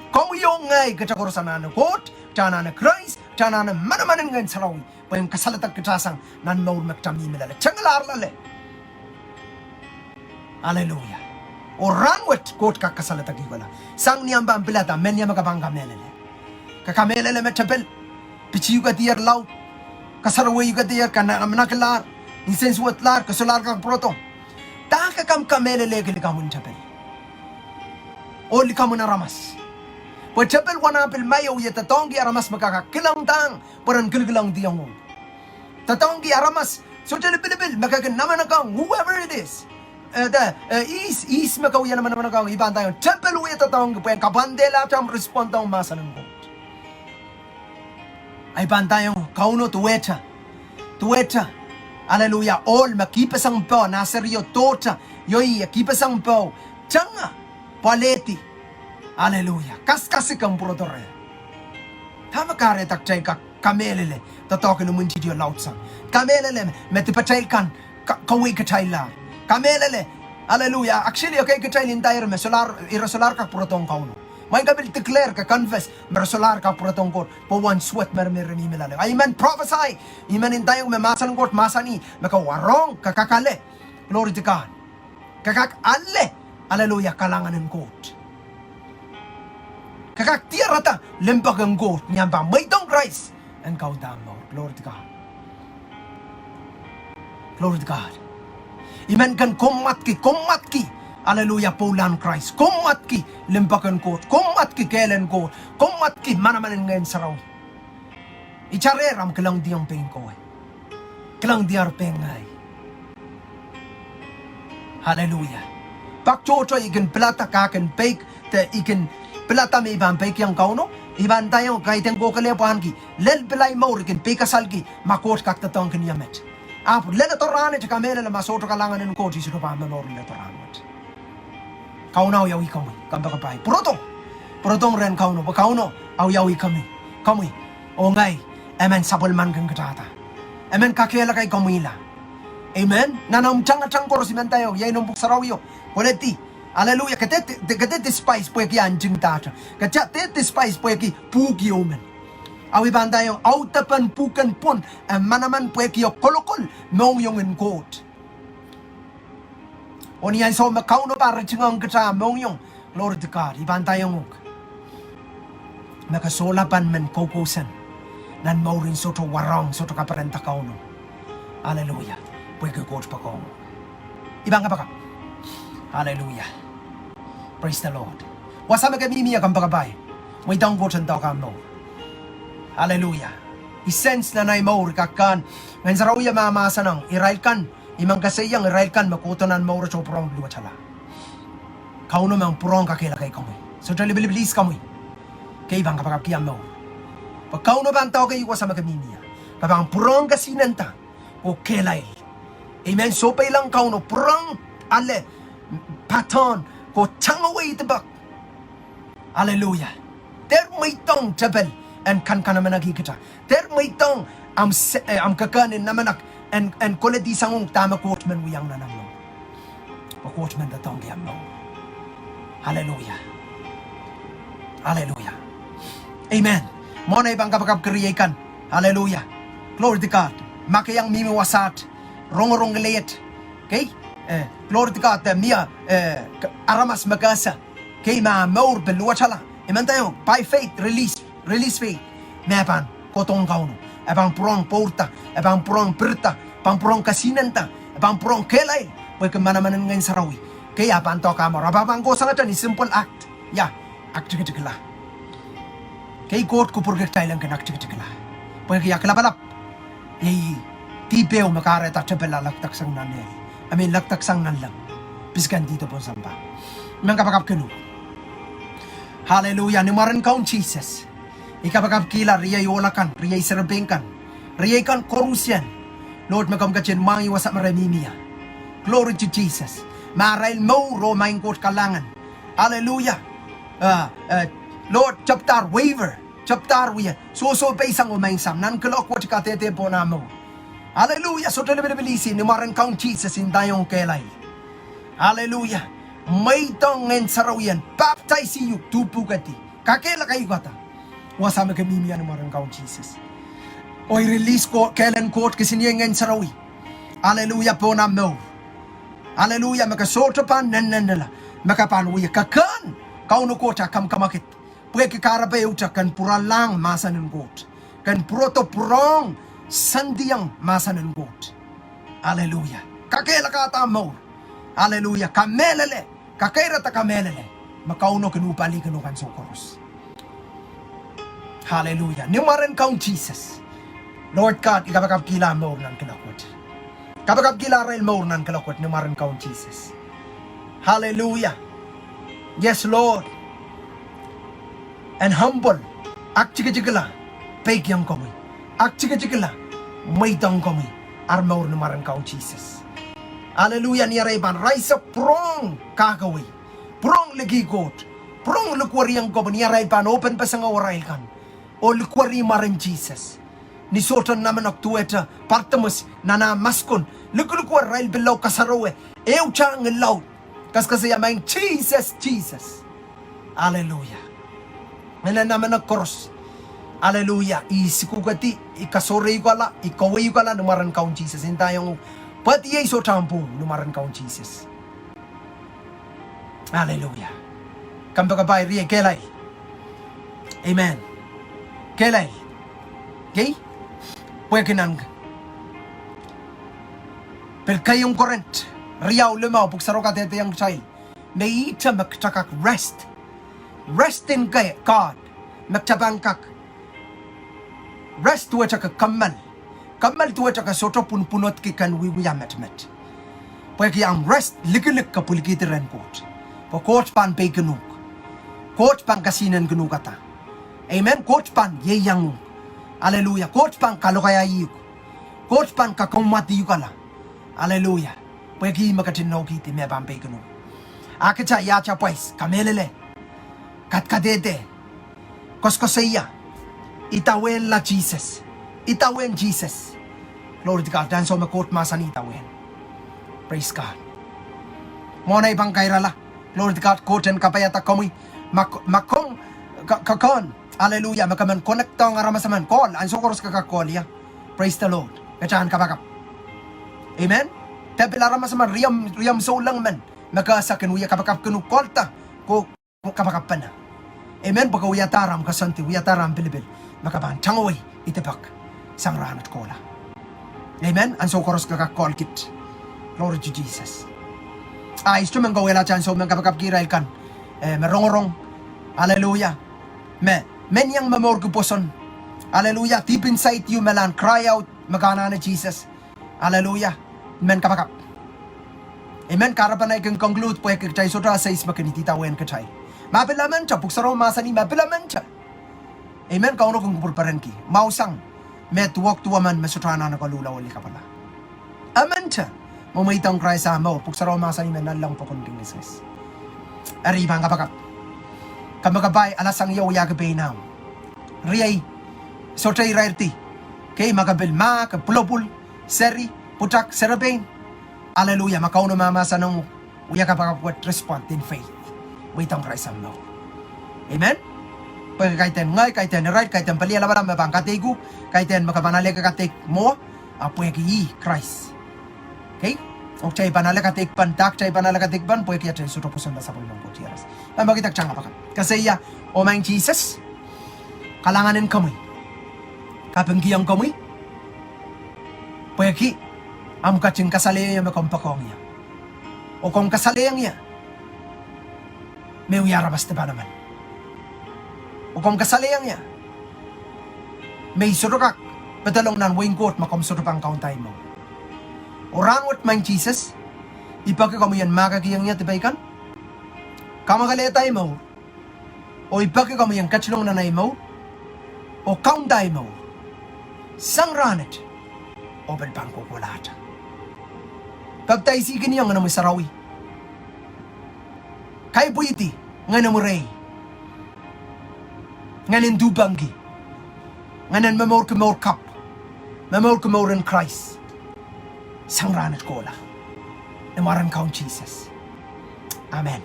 Komwi oh ngehi, kitail koaros anahne Koht, kitail anahne Krais, kitail anahne manaman en Ngehn Sarawi pwe en kasaledek kitail sang nan mour me kitail mihmi loale, tengelahr loale. Aleluia. Oh rahnwet Koht kak kasaledek uhk loale. Sang ni ahmw pahn pilada, men ia me ke pahn kamehlele? Ke kamehlele me tepel pitih uhkedier laud, kasarawei uhkedier, kanamenakilahr, insensuwedlahr, ke solahr kak pwurodo? Dahke ke kamehlelehki likamw en tepel oh likamw en aramas? Pwe tepel wahn pil mai oh wie doadoahngki aramas me ke kak kilangdahng pwe ren kilkilangdiong uhk. Doadoahngki aramas, sohte lipilipil me ke kin namenekong, whoever it is. Eh, de, eh, ihs, ihs me ke wie namenekong, I pahn ndaiong, tepel wie doadoahngki pwe en kapwandehla ahmw respond ong mahsen en Koht. I pahn ndaiong, Kauno duwehte, duwehte, aleluia, ohl me kihpeseng poh, nah serio, dohte, ioie, kihpeseng poh, tenge, pwoalehdi, aleluia, kasikasik en pwurodo reh. Dahme kahrehda kitail kak kamehlele doadoahk en imwintihtio laudsang? Kamehlele me dipatail kan ka-, kawehkitailla. Kamehlele, aleluia, actually, ekei kitail ndaiong me solahr, ira solahr kak pwurodohng Kauno. Mwein ke pil declare, ke confess me re solahr kak pwurodohng Koht pwe uwen suwed meremere mihmi loale. I men prophesy, I men ndaiong me mahsen en Koht mahsanih me ke warohng, ke kak ale. Glory to God. Ke kak ale, aleluia, kalahngan en Koht. Ke kak diarada limpoak en Koht ni ahmw pahn mweidohng Krais en kaunda ahmw mour. Glory to God. Glory to God. I men ken kommwadki, kommwadki, aleluia, pwoulahn Krais. Kommwadki limpoak en Koht. Kommwadki kehl en Koht. Kommwadki manaman en Ngehn Sarawi. I tare ahmw kilangdiong pein kowe. Kilangdier pein ngehi. Aleluia. Pak tohto I kin pilada kak en peik, de I kin pilada me I pahn peikiong Kauno, I pahn ndaiong kaidehn kohkohla pwehki lel pil ahi mour I kin peikasalki ma Koht kak doadoahngki ie met. Ahpw leledo rahnwet, kamehlele ma sohte kalahngan en Koht I sohte pahn momour leledo rahnwet. Kauno awiawi komwi, kompoakepahi. Pwurodohng, pwurodohng rehn Kauno, pwe Kauno awiawi komwi, komwi oh ngehi. E men sapwellimanki kitailehr. E men kakehlaka komwihla. Amen. Nan ahmw tangatang koaros, I men ndaiong, iei noumw pwuhk sarawio, koledi. Aleluia. Ke dehr, ke dehr despise pwehki ah ntingdahte. Ke dehr despise pwehki pwuhk ieu men. Awi pahn ndaiong audepen pwuken pwon e manaman pwehki e kolokol mohngiong en Koht. Oh ni ansou me Kauno pahn ritingohng kitail mohngiong, glory to God, I pahn ndaiong uhk me ke solahr pahn men koukouson nan mour en sohte warohng, sohte kaperenda Kauno. Aleluia. Pwehki Koht poakohng. I pahn kapakap. Aleluia. Praise the Lord. Wasa me ke mihmi ie, kompoakepahi, mweidohng Koht en doadoahk ahmw mour. Aleluia. I sense nan ahi mour I kak kehn Ngehn Sarawi mahmahsanihong irail kan, I men kaseiang irail kan me kohdo nan mour wet oh pwurehng luwetala. Kauno men pwurehng kakehlaka komwi. Sohte lipilipil ihs komwi. Ke I pahn kapakapki ahmw mour. Pwe Kauno pahn doadoahk ie wasa me ke mihmi ie. Ke pahn pwurehng kesihnenda oh kehlail. Amen. Sohpeilahng Kauno, pwurehng ale, pardon, oh tangawei dipak. Aleluia. Dehr mweidohng tepel en kankanamenekihkitail. Dehr mweidohng ahmw se-, eh, ahmw kekehn en namenek en, en koledi sang uhk dahme Koht men wiahiong nan ahmw mour. Pwe Koht men doadoahngki ahmw mour. Aleluia. Aleluia. Amen. Mwohn ei pahn kapakapki riei kan. Aleluia. Glory to God. Ma ke iang mihmi wasaht, rongorong keleid, kei, eh, glory to God, eh, mie, eh, k-, aramas me ke ese, kei, ma mour pil luwetala, I men ndaiong, by faith, release, release faith. Me pahn kohdohng Kauno. E pahn pwurehng pwourda, e pahn pwurehng pirida, pahn pwurehng kesihnenda, e pahn pwurehng kehlail. Pwehki manaman en Ngehn Sarawi. Kei, a pahn doadoahk mour. A pahn kohsang atail ni simple act. Ia, aktikitikla. Kei, Koht kupwurki kitail en kin aktikitikla. Pwehki a kalapalap. Iei, dihp ehu me kahrehda tepel a lekdeksang nan ehl. I mean, lekdeksang nan leng. Pisikindi pohn sampah. Men kapakapkin uhk. Hallelujah. Ni mwaren Kaun Sises. I kapakapkihla riei ohl akan, riei serepein kan. Riei kan koarusie. Lord, me komw ketin mwahngih wasa me re mihmi ie. Glory to Jesus. Ma arail mour oh maing Koht kalahngan. Hallelujah. Uh, uh, Lord, tepda waver. Tepda wia. Sohsohpeisang oh maing Sahm. Nan kuloak wet kadehde pohn ah mour. Hallelujah. Sohte lipilipil ihs, ni mwaren Kaun Sises I ndaiong kehlail. Hallelujah. Mweidohng Ngehn Sarawi en baptize uhk, duhpwukedi. Kakehlaka uhk ata. Wasa me ke mihmi ie ni mwaren Kaun Sises. Oh I release Koht, kehl en Koht, kisiniei Ngehn Sarawi. Hallelujah, pohn ah mour. Hallelujah, me ke sohte pahn nennennela. Me ke pahn wia kekehn Kauno Koht ah kamwakamwakid. Pwehki kahrepe ehute ken pwuralahng mahsen en Koht. Ken pwurodo pwurehng sendihong mahsen en Koht. Hallelujah. Kakehlakahda mour. Hallelujah. Kamehlele. Kakeirada kamehlele. Me Kauno kin uhpalih kin uhk ansou koaros. Hallelujah. Ni mwaren Kaun Sises. Lord God, I kapakapkihla mour nan kuloak wet. Kapakapkihla arail mour nan kuloak wet ni mwaren Kaun Sises. Hallelujah. Yes, Lord. En humble. Aktikitikla. Peikiong komwi. Aktikitikla. Mweidohng komwi. Ar mour ni mwaren Kaun Sises. Hallelujah. Ni arail pahn rise up pwurehng kahkawei. Pwurehng likih Koht. Pwurehng likweriong komwi ni arail pahn open peseng arail kan. Oh likweri mwaren Sises. Ni sohte namenek duwehte Partimeus nan ah maskun. Likilikwer irail pil lao kasarawe. Ehu tang laud. Kaskasaiah maing Sises, Sises. Hallelujah. Mehn namenek koaros. Hallelujah. I sikukedi, I kasohre uhkala, I kowe uhkala ni mwaren Kaun Sises. I ndaiong uhk. Pwehki iei sohte ahmw pwung ni mwaren Kaun Sises. Hallelujah. Kompoakepahi riei kehlail. Amen. Kehlail. Kei? Pwehki nan pil keieun Korint riau limau, pwuhk sarawio kadehdehiong kitail me ihte me kitail kak rest. Rest in God. Me kitail pahn kak rest duwehte ke kammal. Kammal duwehte ke sohte pwunopwunodki ken wiewia met met. Pwehki ahmw rest likilik ke pwilikihdi rehn Koht. Pwe Koht pahn peikin uhk. Koht pahn kasinenkin uhkada. Amen. Koht pahn ieiang uhk. Hallelujah. Koht pahn kalokaia uhk. Koht pahn kakommwadi uhkala. Hallelujah. Pwehki me ketin noukihdi me pahn peikin uhk. A kitail iahda pwais, kamehlele. Kadkadehde. Koasoakoasoia. Idawehnla Sises. Idawehn Sises. Glory to God. Ansou me Koht mahsanih idawehn. Praise God. Mwohn ei pahn kairala. Glory to God. Koht en kapaiada komwi. Ma, ma komw, ka, ka, kehn. Hallelujah. Me ke men connect ong aramas emen. Call. Ansou koaros ke kak call ia. Praise the Lord. Kitail en kapakap. Amen. Dehr pil aramas emen riomw, riomw souleng men. Me ke ese kin wia kapakapkin uhk, call da. Ko kapakapene. Amen. Pwe ke wiahda ahmw koasoandi, wiahda ahmw pilipil. Me ke pahn tangawei, idipek. Sang rahnwet kohla. Amen. Ansou koaros ke kak call kit. Glory to Jesus. A I sohte men kawehla ansou men kapakapki irail kan. Eh, me rongorong. Hallelujah. Me, men iang momourki pwoson. Hallelujah. Deep inside you, me lahn cry out, me ke anahne Sises. Hallelujah. Men kapakap. Amen. Kahrepen ei kin conclude pwehki kitail sohte ese ihs me kin idawehn kitail. Ma pil emente, pwuhk sarawio mahsanih ma pil emente. Amen. Kauno kin kupwurperenki. Mwahusang. Me duwehk duwemen me sohte anahne koluhla oh likapwala. Emente. Mwomweidohng Krais ah mour. Pwuhk sarawio mahsanih me nanleng pokon kin ngisingisang. Eri pahn kapakap. Kompoakepahi alasang ie wiahki pein ahmw. Riei. Sohte irairdi. Kei ma ke pil mah, ke pwulopwul. Seri. Pwutak. Serepein. Hallelujah. Ma Kauno mahmahsanihong uhk, wia kapakap wet, respond in faith. Mweidohng Krais ahmw mour. Amen. Pwe kaidehn ngehi, kaidehn irail, kaidehn pelian lapalap me pahn kadeik uhk, kaidehn me ke pahn alehki kadeik mwo, a pwehki ih Krais. Okay? Oh kitail pahn ale kadeik pahn, dah kitail pahn ale kadeik pahn, pwehki atail sohte pwosonla sapwellimen Koht iehros. Pahn peki dak tangapakap. Kaseia, oh Maing Sises, kalahngan en komwi. Kapingkihong komwi. Pwehki, ahmw ketin kasalehiong ie me komw poakohng ie. Oh komw kasalehiong ie me wia aramas dipan emen. Oh komw kasalehiong ie me I sohte kak pedolong nan wehin Koht ma komw sohte pahn kaunda ahi mour. Oh rahnwet Maing Sises, I peki komwi en mahkikihong ie dipei kan. Kamwakelehda ahi mour. Oh I peki komwi en ketilong nan ahi mour. Oh kaunda ahi mour. Sang rahnwet. Oh pil pahn kohkohlahte. Papdaisihkin ie Ngehnomwi Sarawi. Kaipwidi Ngehnomwi rehi. Ngehn en duhpengki. Ngehn en momourki mour kapw. Momourki mour en Krais. Sang rahnwet kohla. Ni mwaren Kaun Sises. Amen.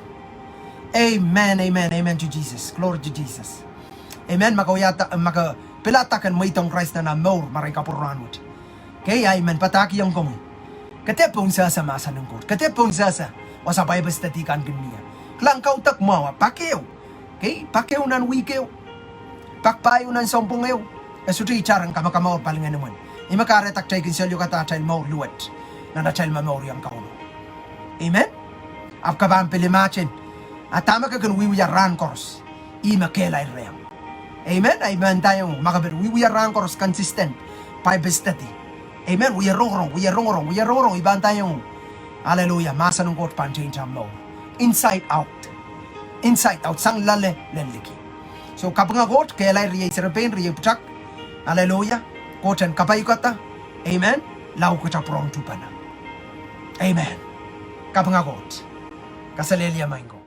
Amen, amen, amen to Jesus. Glory to Jesus. Amen. Ma ke wia da, ma ke pilada ken mweidohng Krais nan omw mour, mwaren kapwur rahnwet. Kei, ahi men padahkihong komwi. Ke dehr pohnsehse mahsen en Koht. Ke dehr pohnsehse wasa Bible study kan kin mie. Kilang, kaudok mwahu, pak ehu. Kei, pak ehu nan wihk ehu. Pak pahieu nan sounpwong ehu. E sohte itar en kamakamour palingehn imwin. Ih me kahrehda kitail kin solahr kihda atail mour luwet nan atail momouriong Kauno. Amen. Ahpw ke pahn pil imagine, a dahme ke kin wiewia rahn koaros, ih me kehlail rehmw. Amen. Ahi men ndaiong, ma ke pil wiewia rahn koaros consistent Bible study. Amen. Wie rongorong, wie rongorong, wie rongorong, I pahn ndaiong, hallelujah, mahsen en Koht pahn change omw mour. Inside out. Inside out, sang loale lel liki. So kapinga Koht, kehlail riei serepein, riei pwutak. Hallelujah. Koht en kapaiukada. Amen. Lao kitail pwurehng tuhpene. Amen. Kapinga Koht. Kaselehlie maing ko.